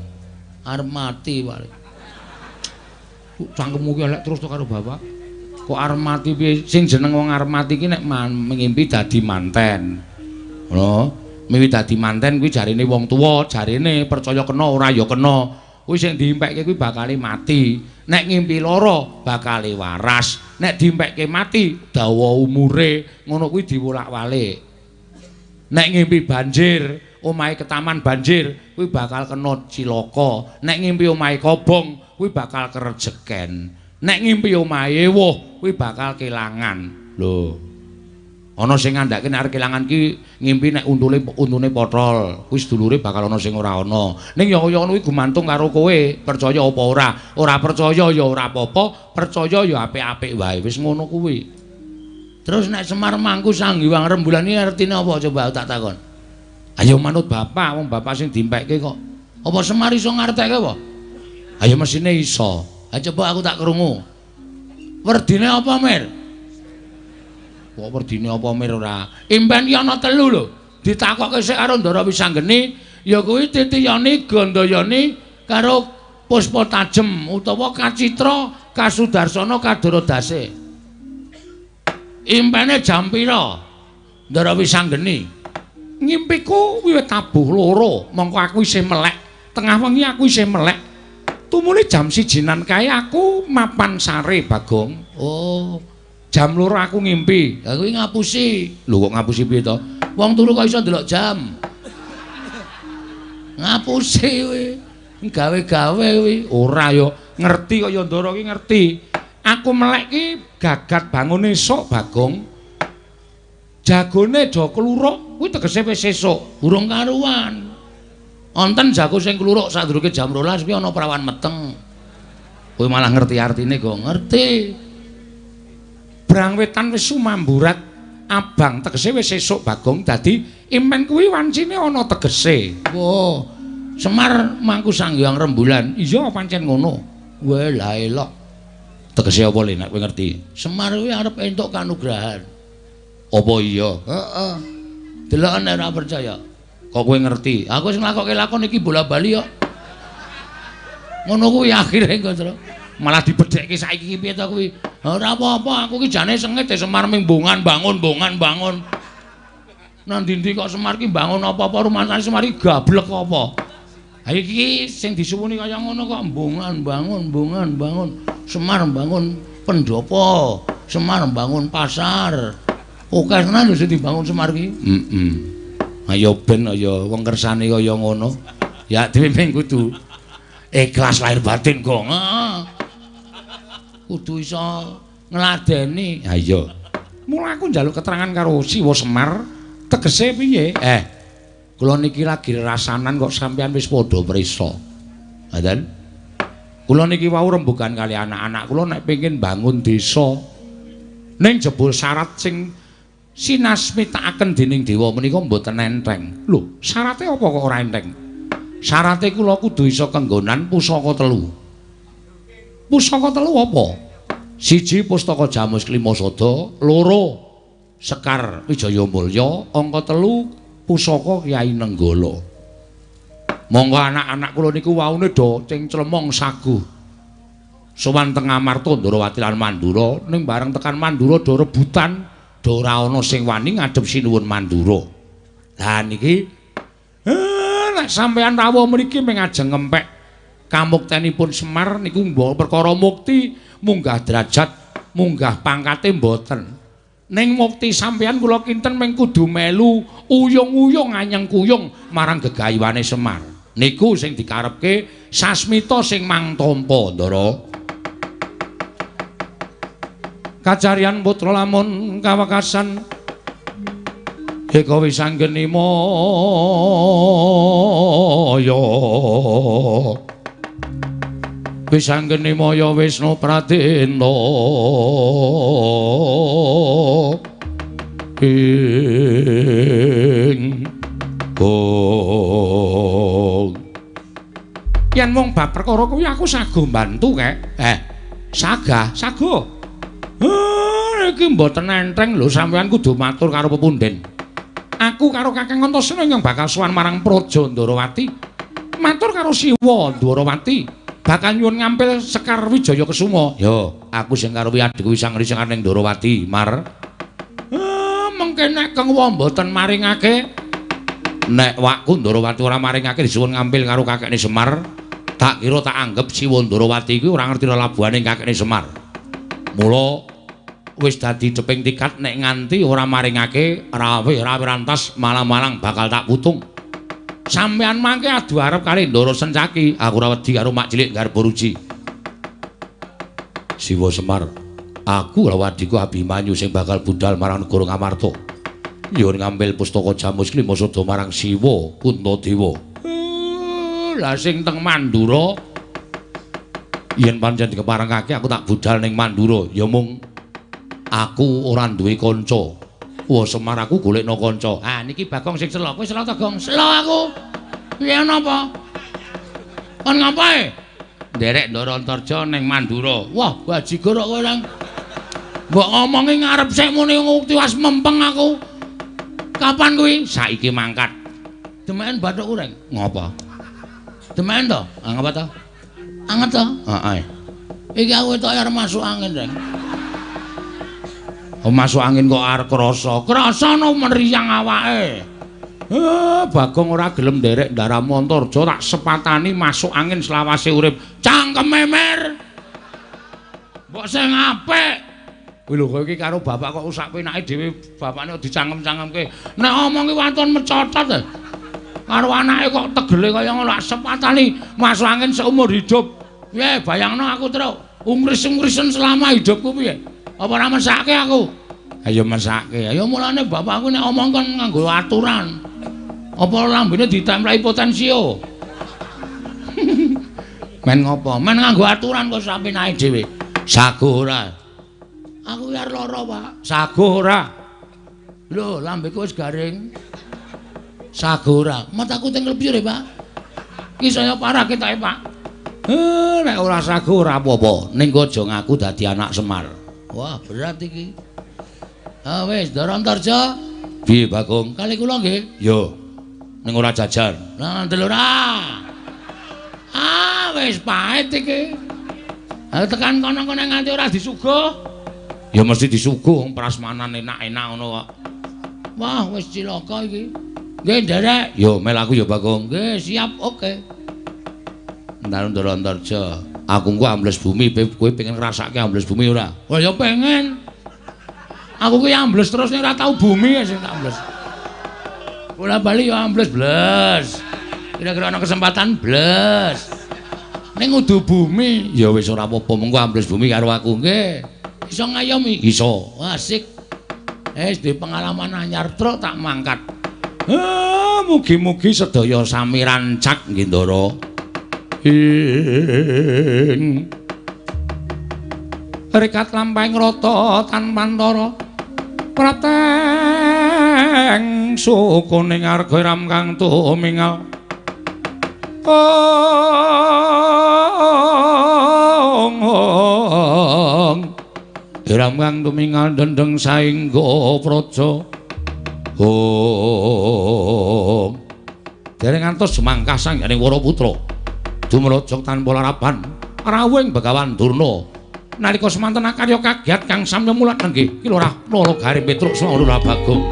Arep mati wae. Cangkemmu ki elek terus to karo bapak. Kok arep mati piye? Sing jeneng wong arep mati ki nek ngimpi dadi manten. Ngono. Mimpi dadi manten kuwi jarine wong tuwa, jarine percaya kena ora ya kena. Kuwi sing diimpekke kuwi bakale mati. Nek ngimpi lara bakale waras. Nek diimpekke mati dawa umure, ngono kuwi diwolak-walik. Nek ngimpi banjir, omahe ketaman banjir, kuwi bakal kena cilaka. Nek ngimpi omahe kobong, kuwi bakal kerejeken. Nek ngimpi omahe ewuh, kuwi bakal kelangan. Lho. Ana sing ngandhake nek arep kelangan ki ngimpi nek untune potol, kuwi sedulure bakal ana sing ora ana. Ning ya kaya ngono kuwi gumantung karo kowe, percaya apa ora. Ora percaya ya ora apa-apa, percaya ya apik-apik wae. Wis ngono kuwi. Terus nek Semar mangku Sang Hyang Rembulan iki artine apa coba tak takon. Ayo manut bapak, wong bapak sing dimpekke kok. Apa Semar iso ngartekke apa? Ayo mesine iso. Ayo coba aku tak krungu. Werdine apa, Mir? Kok werdine apa Mir ora? Impen ki ana telu lho. Ditakokke sik karo Ndara Wisanggeni, ya kuwi Titiyani, Gandayani karo Puspa Tajem utawa Kacitra Kasudarsana Kadaradase. Impene jam pira? Ndara Wisanggeni. Ngimpiku wiwit tabuh loro, mongko aku isih melek. Tengah wengi aku isih melek. Tumuli jam 1-nan kae aku mapan sare, Bagong. Oh. Jam 2 aku ngimpi. Lah kuwi ngapusi. Lho kok ngapusi piye to? Wong turu kok iso ndelok jam. Ngapusi kuwi. Gawe-gawe kuwi. Ora ya, ngerti kaya Ndara ki ngerti. Aku melek ki gagat bangun esuk, Bagong. Jagone do kluruk, kuwi tegese wis esuk, urung karuan. Wonten jago sing kluruk sadurunge jam 12 kuwi ana prawan meteng. Kowe malah ngerti artine kok ngerti. Brang wetan wis sumamburat abang tegese wis esuk Bagong, dadi impen kuwi wancine ana tegese. Wah, Semar mangku Sang Hyang Rembulan. Iya pancen ngono. Wah, lah elok. Tegese apa le nek kowe ngerti? Semar kuwi arep entuk kanugrahan. Apa iya? Heeh. Deloken nek ora percaya. Kok kowe ngerti? Aku wis nglakokke lakon iki bola-bali kok. Ngono kuwi akhire engko, Tru. Malah dibedhekke saiki iki piye to kuwi? Ora apa-apa, aku ki jane sengit Semar ming bongan bangun, bongan bangun. Nang ndi-ndi kok Semar ki bangun apa-apa rumangsane Semar ki gablek apa. Ha iki sing disuwuni kaya ngono kok bongan bangun, bongan bangun. Semar bangun pendopo, Semar bangun pasar. Oke tenan lho sing dibangun Semar ki. Heeh. Ayo ben ya wong kersane kaya ngono. Ya dhewe mung kudu ikhlas lahir batin, Gong. Kudu iso ngladeni. Ha iya. Mula aku njaluk keterangan karo Siwa Semar, tegese piye? Kula niki lagi rasanan kok sampean wis padha prisa. Ngoten. Kula niki wau rembugan kali anak-anak kula nek pengin bangun desa. Ning jebul syarat sing sinasmitakaken dening dewa menika mboten enteng. Lho, syarate apa kok ora enteng? Syarate kula kudu iso kenggonan pusaka telu. Pusaka telu apa? Siji pustaka Jamus Klimasada, loro Sekar Wijaya Mulya, angka telu pusaka Kyai Nenggala. Monggo anak-anak kula niku waune do cengclemong saguh. Sowan teng Amarta Ndrawati lan Mandura, ning bareng tekan Mandura do rebutan, do ora ana sing wani ngadhep Sinuwun Mandura. Lah niki nek sampeyan rawuh mriki mung ajeng ngempek kamuktenipun Semar niku mbok perkara mukti munggah derajat, munggah pangkate mboten. Ning mukti sampeyan kula kinten mung kudu melu uyung-uyung anyeng kuyung marang gegayuhane Semar. Niku sing dikarepke sasmita sing mangtampa, Ndara. Kacaryan putra lamun kawekasan eka wisanggeni maya. Wisanggeni maya Wisnu Pradena ing gong. Yen mung bab perkara kuwi aku sago mbantu kek. Sagah, sago. Iki mboten enteng lho, sampeyan kudu matur karo pepunden. Aku karo Kakang Antasena yang bakal sowan marang Praja Ndrawati. Matur karo Siwa Ndrawati. Bakal nyuwun ngampil Sekar Wijaya Kesuma. Yo, aku sing karo adhiku Wisang ning Ndrawati, Mar. Mengke nek Kengwa mboten maringake, nek wakku Ndrawati ora maringake disuwun ngampil karo kakekne Semar, tak kira tak anggep Siwa Ndrawati kuwi ora ngerti lelabuhane kakekne Semar. Mula wis dadi ceping tikat nek nganti ora maringake rawe-rawe rantas malang-malang bakal tak putung. Sampeyan mangke adu arep kali Ndara Sencaki, aku ora wedi karo mak cilik Garbaruji. Siwa Semar, aku karo adhiku Abimanyu sing bakal budal marang negara Ngamarta. Nyuwun ngambil pustaka Jamus Klimasada marang Siwa Puntadewa. Lah sing teng Mandura yen pancen dikeparengake aku tak budal ning Mandura, ya mung aku ora duwe kanca. Wah Semar aku golekno kanca. Ah niki Bagong sing selo. Kowe selo ta, Gong? Selo aku. Piye napa? Kon ngapae? Nderek Ndara Antarja ning Mandura. Wah, bajigur kok kowe nang. Mbok ngomongi ngarep sik muni tiwas mempeng aku. Kapan kuwi? Saiki mangkat. Demeken bathukku, Reng. Ngopo? Demeken to? Ah ngapa to? Anget to? Heeh. Iki aku ketoke arep masuk angin, Reng. Masuk angin kok arep krasa. Krasa no meriang awake. Bagong ora gelem nderek ndaramu Antarja tak sepatani masuk angin selawase urip. Cangkeme mer. Mbok sing apik. Kuwi lho kowe iki karo bapak kok sak penake dhewe bapakne kok dicangkem-cangkemke. Nek omongi waton mecotot. Karo anake kok tegele kaya ngono tak sepatani masuk angin seumur hidup. Piye bayangno aku terus ungris-ungrisen selama hidupku piye? Apa ora mesake aku? Ayo mesake. Ayo mulane bapakku nek omong kon nganggo aturan. Apa lambene ditempleki potensio? Men ngopo? Men nganggo aturan kok sampeyan dhewe. Sago ora? Aku ki arep lara, Pak. Sago ora? Lho, lambeku wis garing. Sago ora? Mataku teng klebir, Pak. Ki saya parah ketoke, Pak. Nek ora sago ora apa-apa. Ning aja ngaku dadi anak Semar. Wah, berat iki. Ah wis, Ndara Antarja. Piye, Bagong? Kali kula nggih. Yo. Ning ora jajan. Lah ngandel ora. Ah, wis pahit iki. Ha tekan kono-kono nganti ora disuguh. Ya mesti disuguh wong prasmanan enak-enak ngono kok. Wah, wis cilaka iki. Nggih, nderek. Yo mel aku ya, Bagong. Nggih, siap, oke. Ndara Antarja. Aku engko ambles bumi, kowe pengen ngrasake ambles bumi ora? Wah, ya pengen. Aku ki ambles terus ning ora tau bumi sing tak ambles. Bola-bali ya ambles bles. Kira-kira ana kesempatan bles. Ning kudu bumi, ya wis ora apa-apa, mengko ambles bumi karo aku nggih. Iso ngayomi? Iso. Asik. Wis duwe pengalaman anyar truk tak mangkat. Mugi-mugi sedaya sami rancak nggih Ndara. Ing rekat lampahing rata tanpantara prateng sukuning arga ram kang tumingal. Ong ram kang tumingal dendeng saengga praja. Om dereng ngantos jemangkah sangganing Waraputra dumrajak tanpa laraban rawuhing Begawan Durna. Nalika semanten akarya kagiat kang samya mulat nenggih Ki Lurah Nala Garing Petruk Saha Bagong.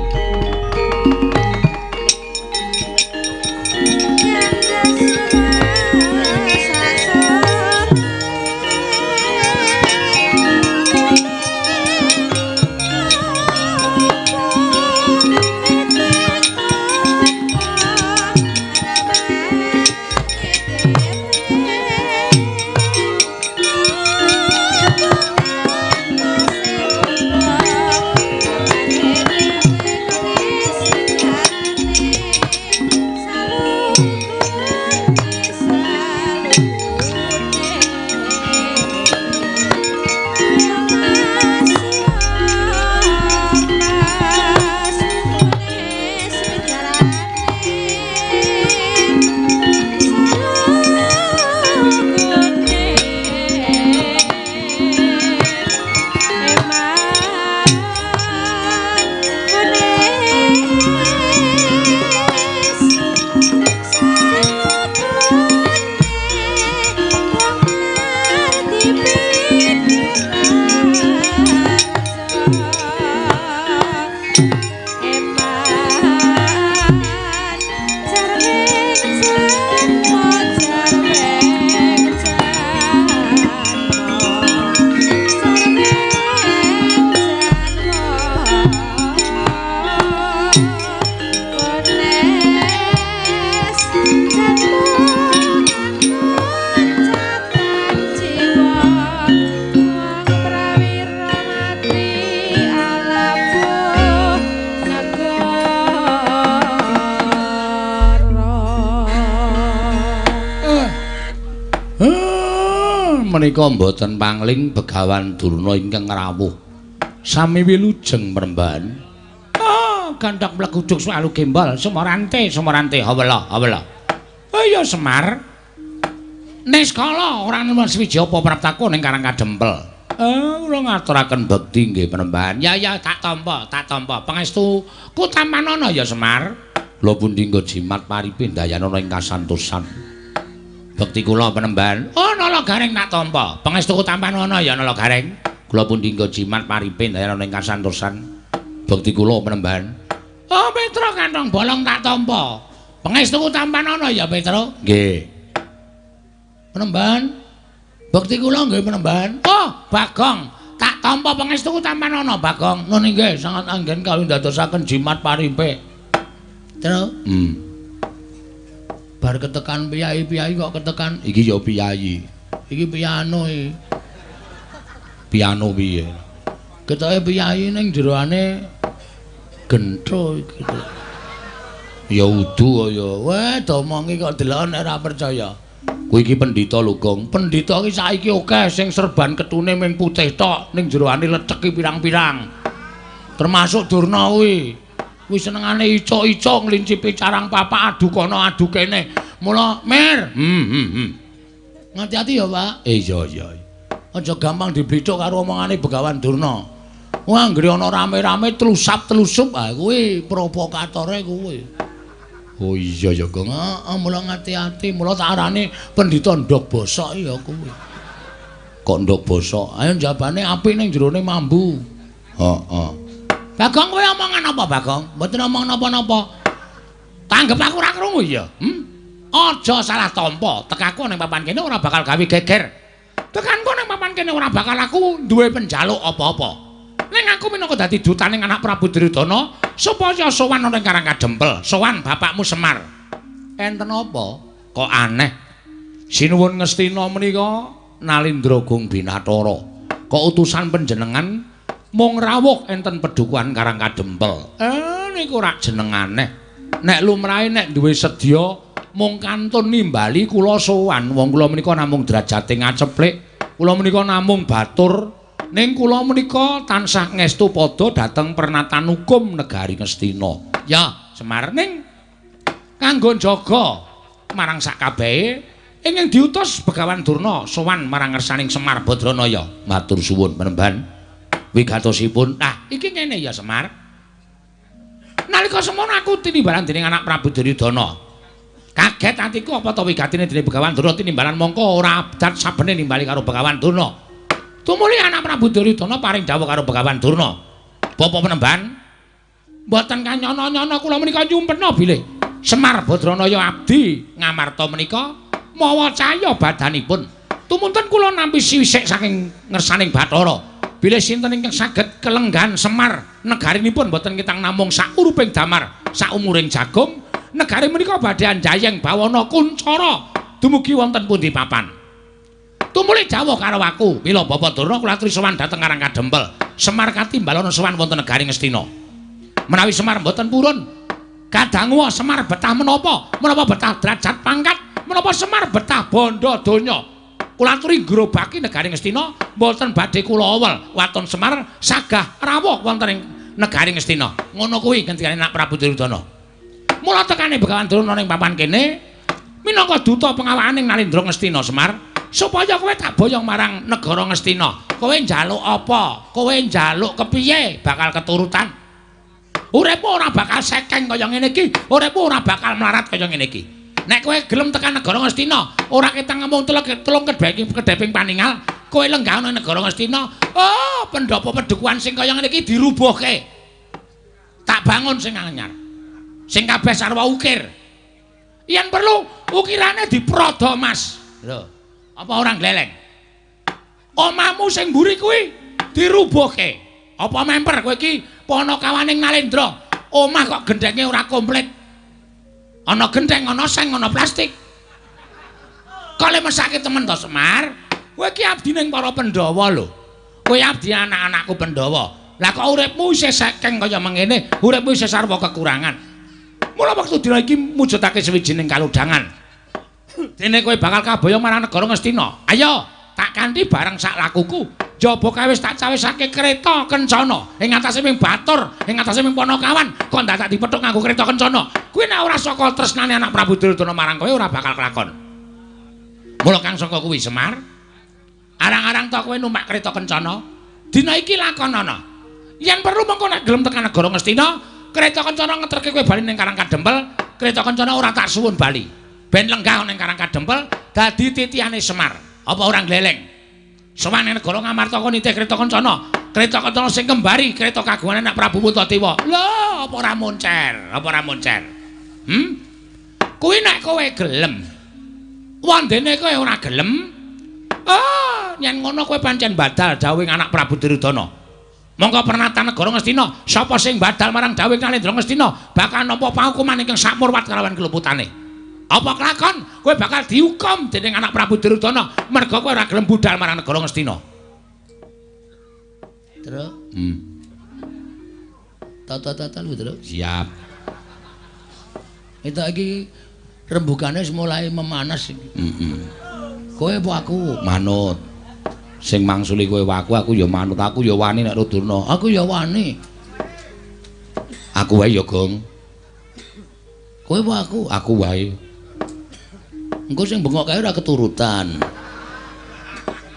Menika mboten pangling Begawan Durna ingkang rawuh. Sami wilujeng mremban. Ah, gandhak mleguduk swalu gembal Sumarante, Sumarante hawela, hawela. Ayo Semar. Niskala ora nemen swiji apa praptaku ning Karang Kadempel. Kula ngaturaken bekti nggih mremban. Ya ya tak tampa, tak tampa. Pangestu ku tampanana ya Semar. Kula pundi nggo jimat paripe ndayanana ing kasantosan. Bekti kula penemban. Oh, Nala Gareng tak tampa. Pangestuku tampanana ya Nala Gareng. Kula pundi nggo jimat paripe ndayanana ing kasantosan. Bekti kula penemban. Oh, Petro kantong bolong tak tampa. Pangestuku tampanana ya Petro. Nggih. Penemban. Bekti kula nggih penemban. Oh, Bagong, tak tampa pangestuku tampanana Bagong. Nun inggih sangat anggen kawin ndadosaken jimat paripe. Tro. Bar ketekan piyai-piyai kok ketekan iki ya piyai. Iki piano iki. Piano piye? Ketoke piyai ning jeroane gentho iki. Ya udu ya. Weh, domongi kok delok nek ora percaya. Kuwi iki pendhita lho, Gong. Pendhita iki saiki akeh sing serban ketune ming putih tok, ning jeroane leceki pirang-pirang. Termasuk Durna kuwi. Kuwi senengane icuk-icuk nglincipi carang papak adu kono adu kene. Mula, Mir. Ngati-ati ya, Pak. Iya, iya. Aja gampang diblicuk karo omongane Begawan Durna. Wah, anggere ana rame-rame tlusap-tlusup, ah kuwi provokatore kuwi. Oh iya ya, Gong. Heeh, mula ngati-ati, mula tak arani pendhita ndhog bosok ya kuwi. Kok ndhog bosok? Ayo jabane apik ning jerone mambu. Heeh. Bagong kowe omongan apa, Bagong? Mboten omong napa-napa. Tanggep aku ora krungu ya. Aja salah tampa. Tekaku ning papan kene ora bakal gawe geger. Tekanku ning papan kene ora bakal aku duwe penjaluk apa-apa. Ning aku minangka dadi dutaning anak Prabu Duryudana supaya sowan ana ing Karang Kadempel, sowan bapakmu Semar. Enten apa? Kok aneh. Sinuwun Ngastina menika Nalindra Gung Binatara. Kok utusan panjenengan mung rawuh enten pedukuhan Karang Kadempel. Niku rak jeneng aneh. Nek lumrahe nek duwe sedya mung kantun nimbali kula sowan. Wong kula menika namung derajate ngaceplik, kula menika namung batur. Ning kula menika tansah ngestu padha dhateng pernatan hukum negari Ngastina. Ya, Semar, ning kanggo njaga marang sakabehe ingkang diutus Begawan Durna sowan marang ngersaning Semar Badranaya. Matur suwun penemban. Wigatosipun. Nah, iki ngene ya Semar. Nalika semono aku tinimbalan dening anak Prabu Duryudana. Kaget atiku apa ta wigatine dening Begawan Durna tinimbalan mongko ora abdat sabene nimbali karo Begawan Durna. Tumuli anak Prabu Duryudana paring dawuh karo Begawan Durna. Bapak penemban, mboten kanyono-nyono kula menika nyumpena bilih Semar Badranaya abdi Ngamarta menika mawa cahya badanipun. Tumunten kula nampi siwisik saking ngersaning Bathara. Bilih sinten ingkang saged kelenggan Semar negarinipun mboten ketang namung sakuruping damar saumuring jagung, negari menika badhe anjayeng bawana kuncara dumugi wonten pundi papan. Tumuli dawuh karo aku, mila Bapak Durna kula aturi sowan dhateng Karang Kadempel. Semar katimbalana sowan wonten negari Ngastina. Menawi Semar mboten purun, kadangu Semar betah menapa? Menapa betah derajat pangkat? Menapa Semar betah bondo donya? Kula aturi ngrobaki negari Ngastina, mboten badhe kula awel waton Semar sagah rawuh wonten ing negari Ngastina. Ngono kuwi ngendikane anak Prabu Duryudana. Mula tekane Begawan Durna ning papan kene minangka duta pengawakaning Nalindra Ngastina Semar, supaya kowe tak boyong marang negara Ngastina. Kowe njaluk apa? Kowe njaluk kepiye bakal keturutan. Uripmu ora bakal sekeng kaya ngene iki, uripmu ora bakal melarat kaya ngene iki. Nek kowe gelem tekan negara Ngastina, ora ketang ngomong telung kedheping paningal, kowe lenggah ana negara Ngastina, oh pendopo pedukuhan sing kaya ngene iki dirubuhke. Tak bangun sing anyar. Sing kabeh sarwa ukir. Yen perlu ukirane diprodo, Mas. Lho, apa ora gleleng? Omahmu sing mburi kuwi dirubuhke. Apa memper kowe iki panakawaning Nalendra? Omah kok gendhenge ora komplit. Ana gendheng, ana seng, ana plastik. Kok le mesake temen to, Semar? Kowe iki abdi ning para Pandhawa lho. Kowe abdi anak-anakku Pandhawa. Lah kok uripmu isih sekeng kaya mengene, uripmu isih sarwa kekurangan. Mula wektu dina iki mujudake sawijining kalodhangan. Dene kowe bakal kaboyong marang negara Ngastina. Ayo, tak kanthi bareng sak lakuku. Jaba kae wis tak cawisake kereta kencana. Ing atase ming batur, ing atase ming panakawan, kok ndadak dipethuk nganggo kereta kencana. Kuwi nek ora saka tresnane anak Prabu Duryudana marang kowe ora bakal kelakon. Mula kang saka kuwi Semar, arang-arang to kowe numpak kereta kencana. Dina iki lakonana. Yen perlu mengko nek gelem tekan negara Ngastina, kereta kencana ngeterke kowe bali ning Karang Kadempel, kereta kencana ora tak suwun bali. Ben lenggah ning Karang Kadempel dadi titihane Semar. Apa ora gleleng? Sowan ning negara Ngamarta kon nitih kereta kencana. Kereta kencana sing kembari kereta kagungan anak Prabu Puntadewa. Lho, apa ora moncer? Apa ora moncer? Kuwi nek kowe gelem. Wandene kowe ora gelem. Ah, yen ngono kowe pancen badal dawuhing anak Prabu Duryudana. Mongko pernatan negara Ngastina, sapa sing badal marang dawuhing Nalendra Ngastina bakal nampa paukuman ingkang sakmurwat kalawan keluputane. Apa kelakon? Kowe bakal dihukum dening anak Prabu Duryudana merga kowe ora gelem budal marang negara Ngastina. Truk. Tata-tata lho, Truk. Siap. Itu iki rembugane wis mulai memanas iki. Heeh. Kowe apa aku? Manut. Sing mangsuli kowe aku ya manut, aku ya wani nek Durna. Aku ya wani. Aku wae ya, Gong. Kowe apa aku? Aku wae. Engko sing bengok kae ora keturutan.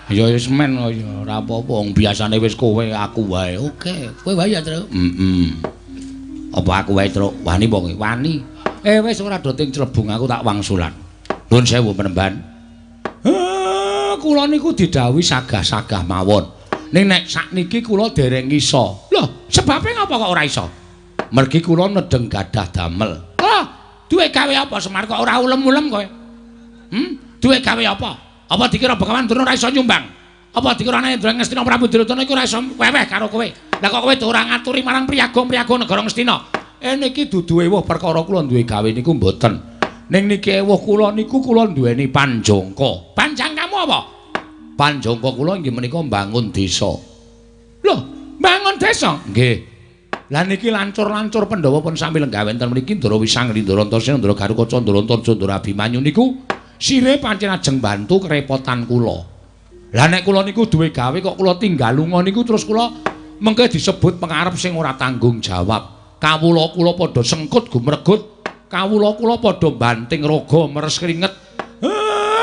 Ya wis men ya ora apa-apa, wong biasane wis kowe aku wae. Oke, kowe wae ya, Truk. Heeh. Apa aku wae, Truk? Wani apa kowe? Wani. Wis ora do ting clebung aku tak wangsulan. Nuwun sewu penemban. Kula niku didhawuhi sagah-sagah mawon. Ning nek sakniki kula dereng iso. Lho, sebabe ngapa kok ora iso? Mergi kula nedeng gadah damel. Lho, duwe gawe apa Semar kok ora ulem-ulem kowe? Duwe gawe apa? Apa dikira Begawan Durna ora iso nyumbang? Apa dikirane Ndra Ngastina Prabu Duryudana iku ora iso weweh karo kowe. Lah kok kowe ora ngaturi marang priyaga-priyaga negara Ngastina? Niki dudu ewuh perkara kula duwe gawe niku mboten. Ning niki ewuh kula niku kula duweni panjangka. Panjangkamu apa? Panjangka kula inggih menika mbangun desa. Lho, mbangun desa? Nggih. Lah niki lancur-lancur Pandhawa pun sami lenggah wonten mriki Ndara Wisangri, Ndara Antasena, Ndara Garukaca, Ndara Antarja, Ndara Abimanyu niku sire pancen ajeng bantu kerepotan kula. Lah nek kula niku duwe gawe kok kula tinggal lunga niku terus kula mengke disebut pengarep sing ora tanggung jawab. Kawula kula padha sengkut gumregut, kawula kula padha banting raga meres kringet.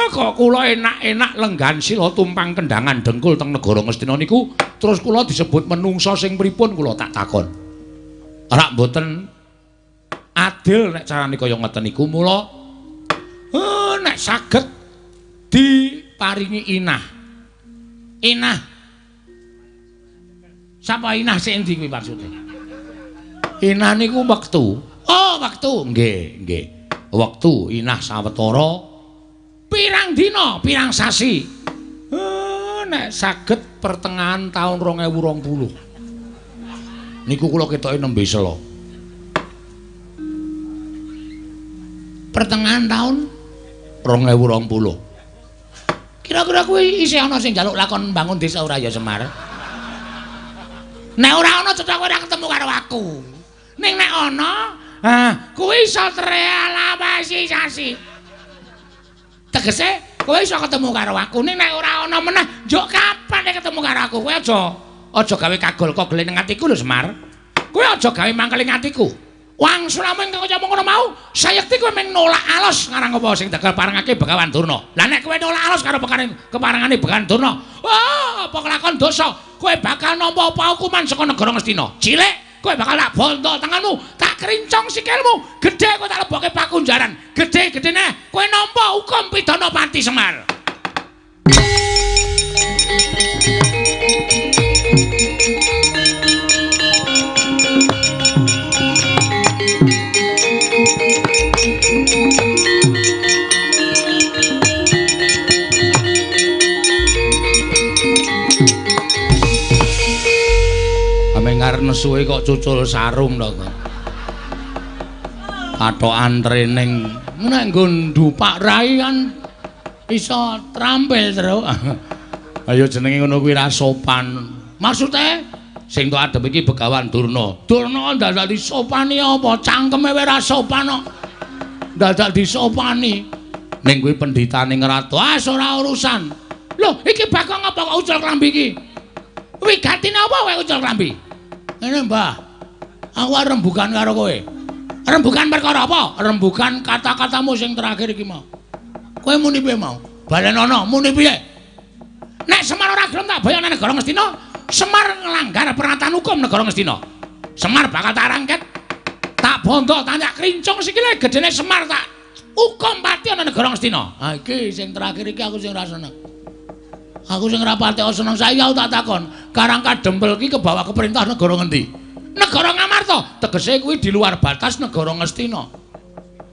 Kok kula enak-enak lenggan sila tumpang kendangan dengkul teng negara Ngastina niku terus kula disebut menungsa sing pripun kula tak takon. Ora mboten adil nek carane kaya ngeten niku mula nek saged diparingi inah. Inah. Sapa inah sing endi kuwi maksude? Inah niku wektu. Oh, wektu. Nggih, nggih. Wektu inah sawetara pirang dina, pirang sasi. Nek saged pertengahan taun 2020. Niku kula ketoke nembe sela. Pertengahan taun 2020. Kira-kira kuwi isih ana sing njaluk lakon mbangun desa ora ya Semar? Nek ora ana cetha kowe ora ketemu karo aku. Ning nek ana, ah kuwi iso terrealisasi. Tegese kowe iso ketemu karo aku. Ning nek ora ana meneh, njuk kapan nek ketemu karo aku? Kowe aja gawe kagol kogel ning atiku lho Semar. Kowe aja gawe mangkel ing atiku. Wangsulamu ingkang kaya ngono mau, sayekti kowe mung nolak alos ngarang apa sing bakal parengake Begawan Durna. Lah nek kowe nolak alos karo keparengane Begawan Durna, wah apa kelakon dosa, kowe bakal nampa paukuman saka negara Ngastina. Cilik, kowe bakal tak bondo tanganmu, tak krincong sikilmu, gedhe kowe tak lebokke pakunjaran. Gedhe-gedhene kowe nampa hukum pidana pati Semar. Nesuwe kok cucul sarung to kok. Kathokan training nek nggo ndupak rai kan iso trampil terus. Ayo jenenge ngono kuwi ra sopan. Maksude sing tok adep iki Begawan Durna. Durna dadak disopani apa? Cangkeme wae ra sopan kok. Dadak disopani. Ning kuwi pendhitane ngratu. Ah ora urusan. Lho, iki Bagong apa kok ucul klambi iki? Wigatine apa kowe ucul klambi? Ngene, Mbah. Aku arep rembugan karo kowe. Rembugan perkara apa? Rembugan kata-katamu sing terakhir iki mau. Kowe muni piye mau? Balenono, muni piye? Nek Semar ora gelem tak bayar nang negara Ngastina, Semar nglanggar peraturan hukum negara Ngastina. Semar bakal tak rangket, tak bondo, tak krincong sikile gedene Semar tak hukum pati ana negara Ngastina. Ha iki sing terakhir iki aku sing ora seneng. Aku sing ora patek seneng saiki aku tak takon, Karang Kadempel iki kebawa ke perintah negara ngendi? Negara Ngamarta. Tegese kuwi di luar batas negara Ngastina.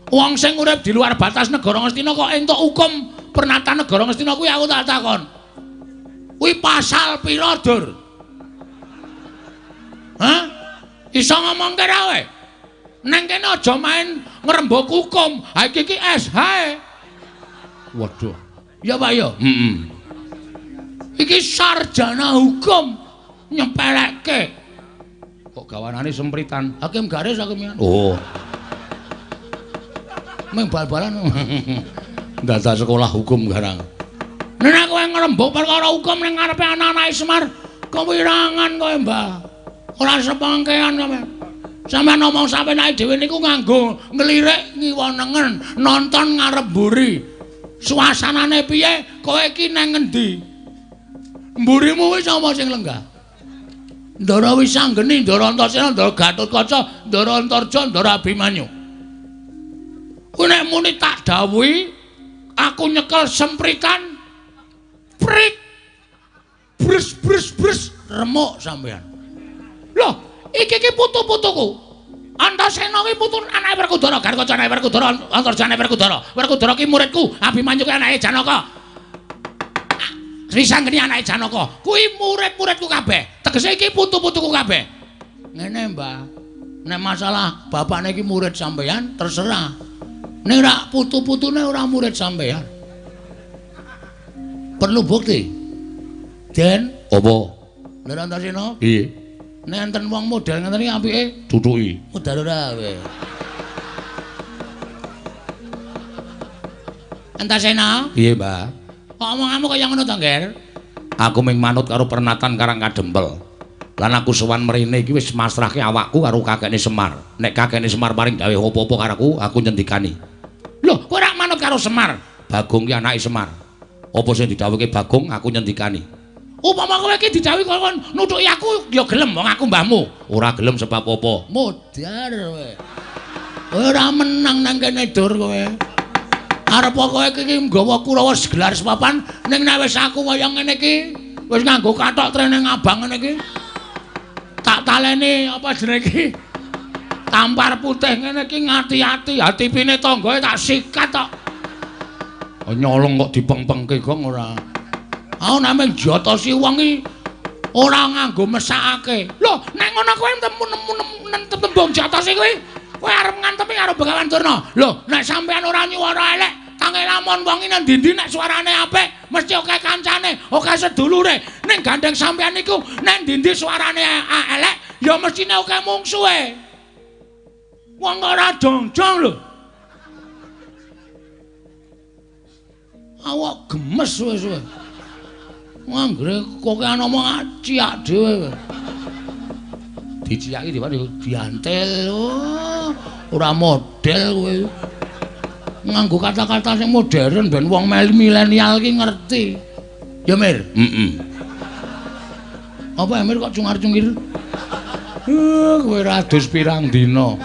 Wong sing urip di luar batas negara Ngastina kok entuk hukum pernatan negara Ngastina kuwi aku tak takon. Kuwi pasal pira, Dur? Hah? Iso ngomongke ra kowe? Nang kene aja main ngrembug hukum. Ha iki ki SH. Waduh. Ya Pak ya? Heeh. Iki sarjana hukum nyepelekke. Kok gawanane sempritan? Hakim garis hakim. Oh. Meng bal-balan. Dadak sekolah hukum garang. Nek kowe ngrembug perkara hukum ning ngarepe anak-anake Semar, kewirangan kowe, Mbah. Ora sepangkean sampean. Sampeyan ngomong sampeyan dhewe niku nganggo nglirik ngiwa nengen, nonton ngarep mburi. Suasanane piye? Kowe iki nang ngendi? Mburimu wis apa sing lenggah? Ndara Wisanggeni, Ndara Antasena, Ndara Gatotkaca, Ndara Antarja, Ndara Abimanyu. Kuwi nek muni tak dawuhi, aku nyekel sempritan prik brus brus brus remuk sampean. Loh, iki iki putu-putuku. Antasena kuwi putu anake Werkudara, Gatotkaca anake Werkudara, Antarja anake Werkudara. Werkudara ki muridku, Abimanyu ki anake Janaka. Sri Sanggeni anake Janaka. Kuwi murid-muridku kabeh. Tegese iki putu-putuku kabeh. Ngene, Mbah. Nek masalah bapakne iki murid sampeyan terserah. Nek ora putu-putune ora murid sampeyan. Perlu bukti. Den, apa? Lha Antasena? Piye? Nek enten wong model ngeten iki apike tutuki. Modal ora kowe. Antasena? Piye, Mbah? Kok omonganmu kaya ngono to, Ngger? Aku mung manut karo pernatan Karang Kadempel. Lan aku sowan mrene iki wis masrahke awakku karo kakekne Semar. Nek kakekne Semar paring dawuh apa-apa karo aku, aku nyendikani. Lho, kowe ora manut karo Semar? Bagong ki anake Semar. Apa sing didhawuhke Bagong, aku nyendikani. Upama kowe iki didhawuhi kon nutuki aku ya gelem wong aku mbahmu. Ora gelem sebab apa? Modar kowe. Kowe ora menang nang kene dur kowe. Arep kowe iki nggawa Kurawa gelar sepapan ning nek wis aku kaya ngene iki wis nganggo kathok trene abang ngene iki. Tak taleni apa jenenge iki? Tampar putih ngene iki ngati-ati, hatipine tanggae tak sikat tok. Nyolong kok dipengpengke gong ora. Aku namung jotosi wong iki ora nganggo mesakake. Lho, nek ngono kowe nemu tembung jotosi kuwi, kowe arep ngantemi karo Begawan Durna. Lho, nek sampean ora nyuwara elek, tange lamun wong iki nang ndi-ndi nek suarane apik, mesti akeh kancane, akeh sedulure. Ning gandeng sampean niku nek ndi-ndi suarane elek, ya mestine akeh mungsuhe. Wong ora jongjong lho. Awak gemes wis kowe. Anggere kokean omong ciak dhewe. Diciaki diantel. Oh, ora model kowe. Nganggo kata-kata sing modern ben wong milenial ki ngerti. Ya, Mir? Heeh. Apa Mir kok cungar-cungir? Kowe ra adus pirang dina.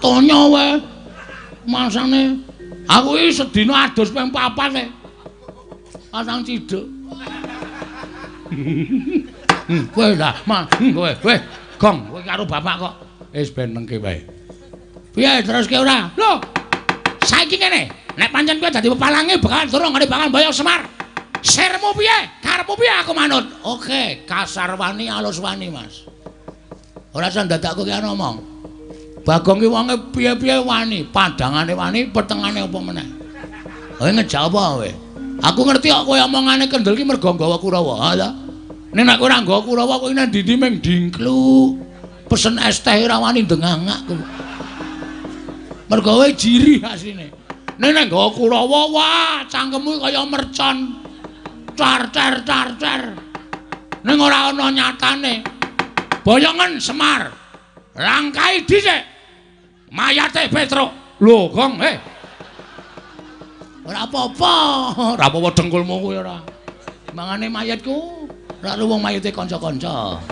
Tonya wae. Masane aku iki sedina adus ping 4 e. Pasang ciduk. Kowe lah, kowe, kowe gong, kowe karo bapak kok wis ben nengke wae. Piye teruske ora? Lho. Saiki kene, nek pancen kowe dadi pepalange bakal durung ngene bakal mboyong Semar. Sirmu piye? Karepmu piye aku manut? Oke, kasar wani alus wani, Mas. Ora usah dadak kowe ki ngomong. Bagong ki wonge piye-piye wani, padangane wani, petengane apa meneh. Kowe ngejak apa kowe? Aku ngerti kok kowe omongane kendel ki mergo nggawa Kurawa, ha ta? Nek nek ora nggawa Kurawa kowe nang ndi-ndi mung dingkluk. Pesen es teh ora wani ndengangak kowe. Mergo kowe jirih asline. Nek nek nggawa Kurawa, wah, cangkemmu kaya mercon. Car car car car. Ning ora ana nyatane. Boyongen Semar. Langkai dhisik. Mayate Petruk. Lho, Gong, eh. Ora apa-apa, ora apa-apa dengkulmu kuwi ora. Mangane mayatku, ora wong mayate kanca-kanca.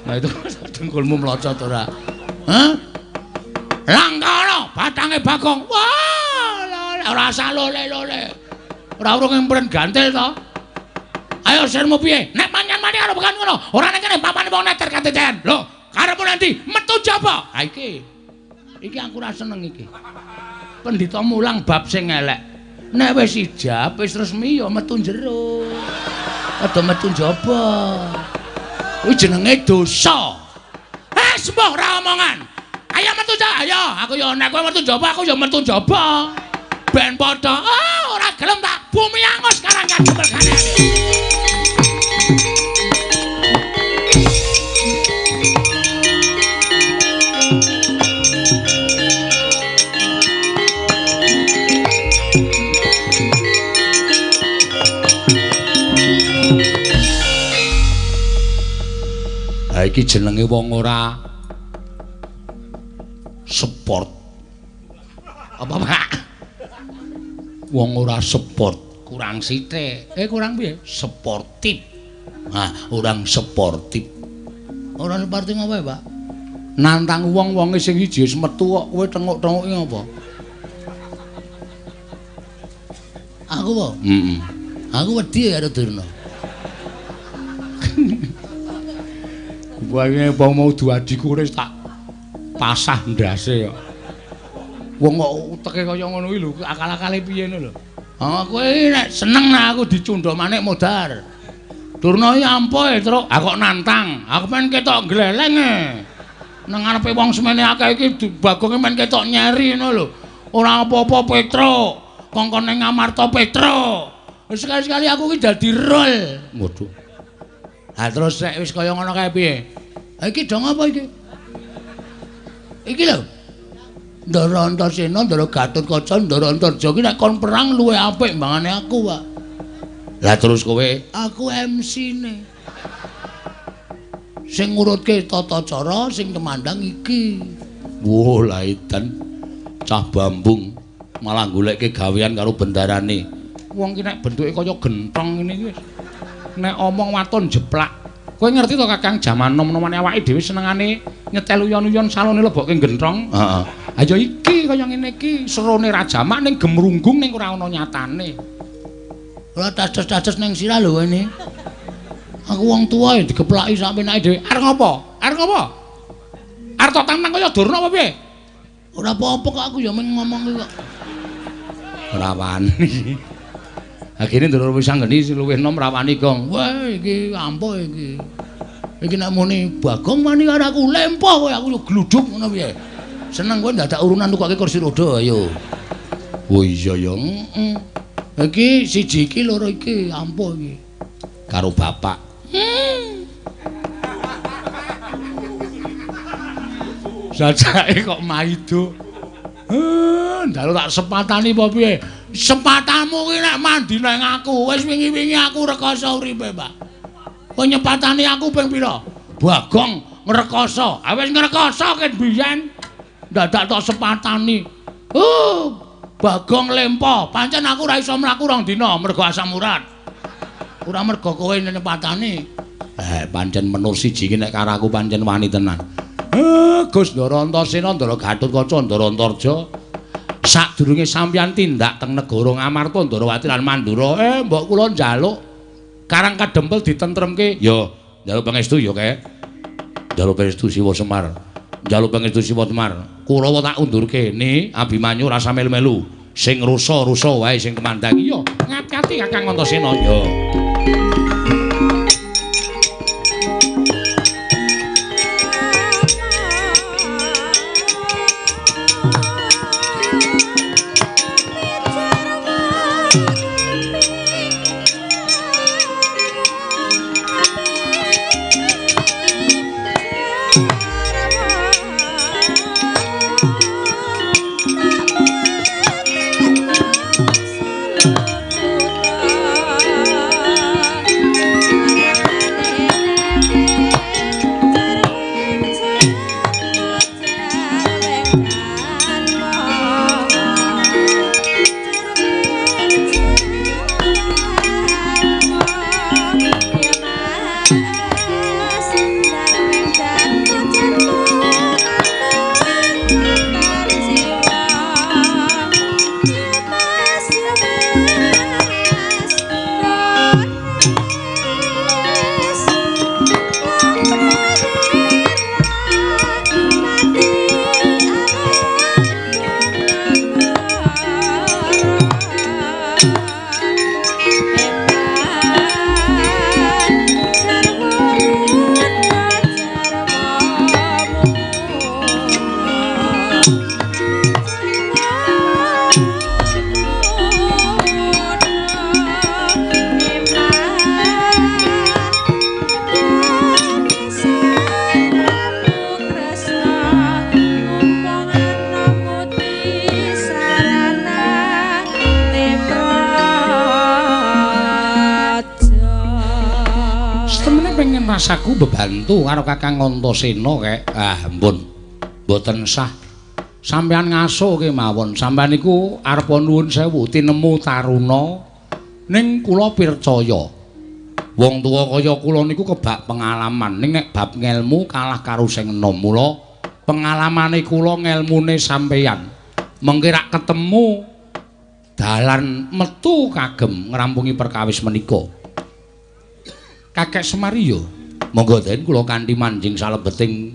Nah itu dengkulmu mlocot ora. Hah? Langkana batange Bagong. Wah, ora usah lole-lole. Ora urung empren gantil to. Ayo sirmu piye? Nek manyan-mani karo bekan ngono, ora nek kene papane wong neter kateten. Lho, karepmu nanti metu jaba. Ha iki. Iki aku ora seneng iki. Pendhita mulang bab sing elek. Nek wis ijab, wis resmi ya metu jero. Aja metu njaba. Kuwi jenenge dosa. Eh, sembuh ora omongan. Ayo metu cak, ayo. Aku ya nek kowe metu njaba, aku ya metu njaba. Ben padha. Ah, ora gelem tak bumi angus karang kadempel kane. Ha iki jenenge wong ora sport. Apa, Pak? Wong ora sport, kurang sithik. Kurang piye? Sportif. Nah, orang sportif. Ora sportif apa, Pak? Nantang wong-wonge sing iji wis metu kok kowe tenguk-tenguki apa? Aku apa? Heeh. Aku wedi karo Durna. Wae apa mau duadiku wis tak pasah ndase kok. Wong kok uteke kaya ngono kuwi lho, akal-akale piye ngono lho. Ah kowe nek seneng nek aku dicundha manik modar. Durna iki ampuh, Truk. Ah kok nantang. Aku men ketok gleleng e. Nang ngarepe wong semene akeh iki Bagonge men ketok nyeri ngono lho. Ora apa-apa Petruk. Kongkon ning Ngamarta Petruk. Wis sekali-sekali aku iki dadi rol. Waduh. Ha terus nek wis kaya ngono kae piye? Ha iki dong apa iki? Iki lho. Ndara Antasena, Ndara Gatotkaca, Ndara Antarja iki nek kon perang luwih apik mbangane aku, Pak. Lah terus kowe? Aku MC-ne. Sing ngurutke tata cara, sing temandang iki. Wah, lah edan. Cah bambung malah golekke gawean karo bendarane. Wong ki nek bentuke kaya gentong ngene iki wis. Nek omong waton jeplak. Kowe ngerti to Kakang, jaman nom-nomane awake dhewe senengane nyetel uyon-uyon salone lebokke gentong. Heeh. Ha ya iki kaya ngene iki, serone Rajamak ning gemrunggung ning ora ana nyatane. Ora taces-taces ning sirah lho ini. Aku wong tuwa ya digeplaki sak penake dhewe. Arep ngopo? Arep ngopo? Arep tok tantang kaya Durna apa piye? Ora apa-apa kok aku ya mung ngomong kok. Ora wani. Akhire Ndara Wisanggeni sing luwih enom ra wani, Gong. Wah, iki ampuh iki. Iki nek muni Bagong wani karo aku lempoh kowe, aku yo gluduk ngono piye. Seneng kowe ndadak urunan tukoke kursi roda ayo. Oh iya ya. Heeh. Iki siji iki loro iki ampuh iki. Karo bapak. Jajake kok maido. Ndalu tak sepatani apa piye? Sepatamu ki nek mandi nang aku, wis wingi-wingi aku rekoso uripe, Pak. Kowe nyepatani aku ping pira? Bagong ngrekoso. Ah wis ngrekoso ket biyen. Dadak tok sepatani. Bagong lempo. Pancen aku ora iso mlaku rong dina mergo asam urat. Ora mergo kowe nyepatani. Pancen menur siji ki nek karo aku pancen wani tenan. Gus Ndara Antasena, Ndara Gatotkaca, Ndara Antarja. Sadurunge sampeyan tindak teng negara Ngamarta, Ndarawati lan Mandura, mbok kula njaluk Karang Kadempel ditentremke. Ya, njaluk pangestu ya, Kek. Njaluk pangestu Siwa Semar. Njaluk pangestu Siwa Semar. Kurawa tak undurke ni Abimanyu rasa melu-melu. Sing rusa-rusa wae sing kemandang. Iya, ngati-ati Kakang Antasena ya. Rasaku bebantu karo Kakang Antasena kek. Ah, ampun. Mboten sah. Sampeyan ngaso kemawon. Sampeyan niku arepa nuwun sewu tinemu taruna ning kula pircaya. Wong tuwa kaya kula niku kebak pengalaman ning nek bab ngelmu kalah karo sing enom. Mula pengalamane kula ngelmune sampeyan. Mengke rak ketemu dalan metu kagem ngrampungi perkawis menika. Kakek Semar ya. Monggo den kula kanthi manjing salebeting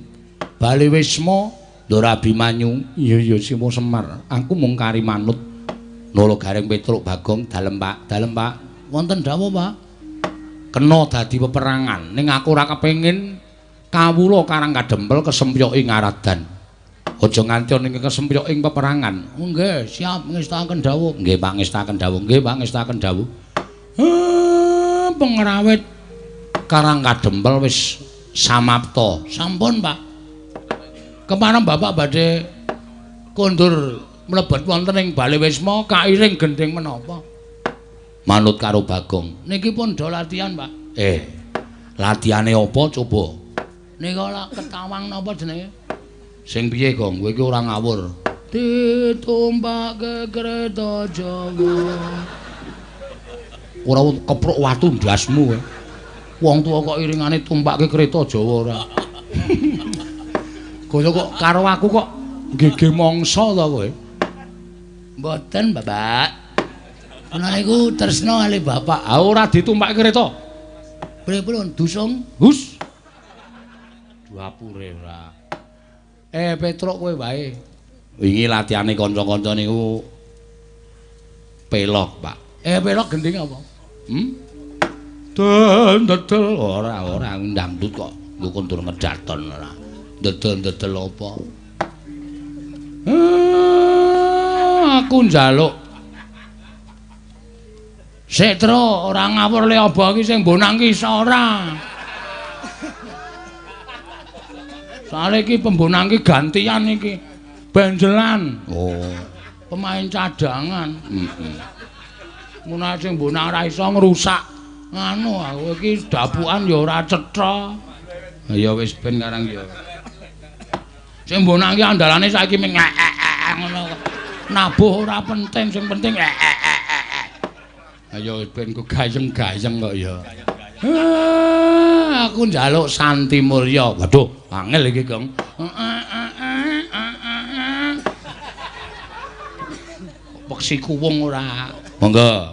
Bale Wisma Ndara Abimanyu. Iya iya Siwa Semar, aku mung kari manut. Nolo Gareng Petruk Bagong, dalem Pak, dalem Pak. Wonten dawuh Pak. Kena dadi peperangan ning aku ora kepengin kawula Karang Kadempel kesempyok ing aradan. Aja nganti ana ing kesempyok ing peperangan. Oh nggih, siap ngestakaken dawuh. Nggih Pak, ngestakaken dawuh. Nggih Pak, ngestakaken dawuh. Pengrawit Karang Kadempel wis samapta. Sampun Pak. Kepareng Bapak badhe kondur mlebet wonten ing Bale Wisma kairing gendhing menapa? Manut karo Bagong. Niki pun do latihan, Pak. Latihane apa coba? Nika lak ketawang napa jenenge? Sing piye, Gong? Kowe iki ora ngawur. Ditumpake kereta Jawa. Ora kepruk watu ndasmu kowe. Wong tuwa kok iringane tumpake kereta Jawa ora. Kaya kok karo aku kok gege mangsa to kowe. Mboten, Bapak. Kula niku tresna kali bapak. Ah ora ditumpake kereta. Pripun dusung? Hus. Dapure ora. Petruk kowe wae. Wingi latihane kanca-kanca niku pelok, Pak. Pelok gending apa? Dedel ora ora ndangdut kok. Nggo kondur ngedaton ora. Dedel-dedel apa? Aku njaluk. Sik, Tru, ora ngawur le apa iki sing mbonang ki iso ora. Soale iki pembonang ki gantian iki. Benjelan. Oh, pemain cadangan. Heeh. Ngono ae sing mbonang ora iso ngrusak. Nganu aku iki dapukan ya ora cetha. Ya wis ben karang ya. Sing mbonang ki andalane saiki ming ngono. Nabuh ora penting, sing penting Ayo ben ku gayeng-gayeng kok ya. Aku njaluk Santi Mulya. Waduh, angel iki, Gong. Peksi kuwung ora. Monggo.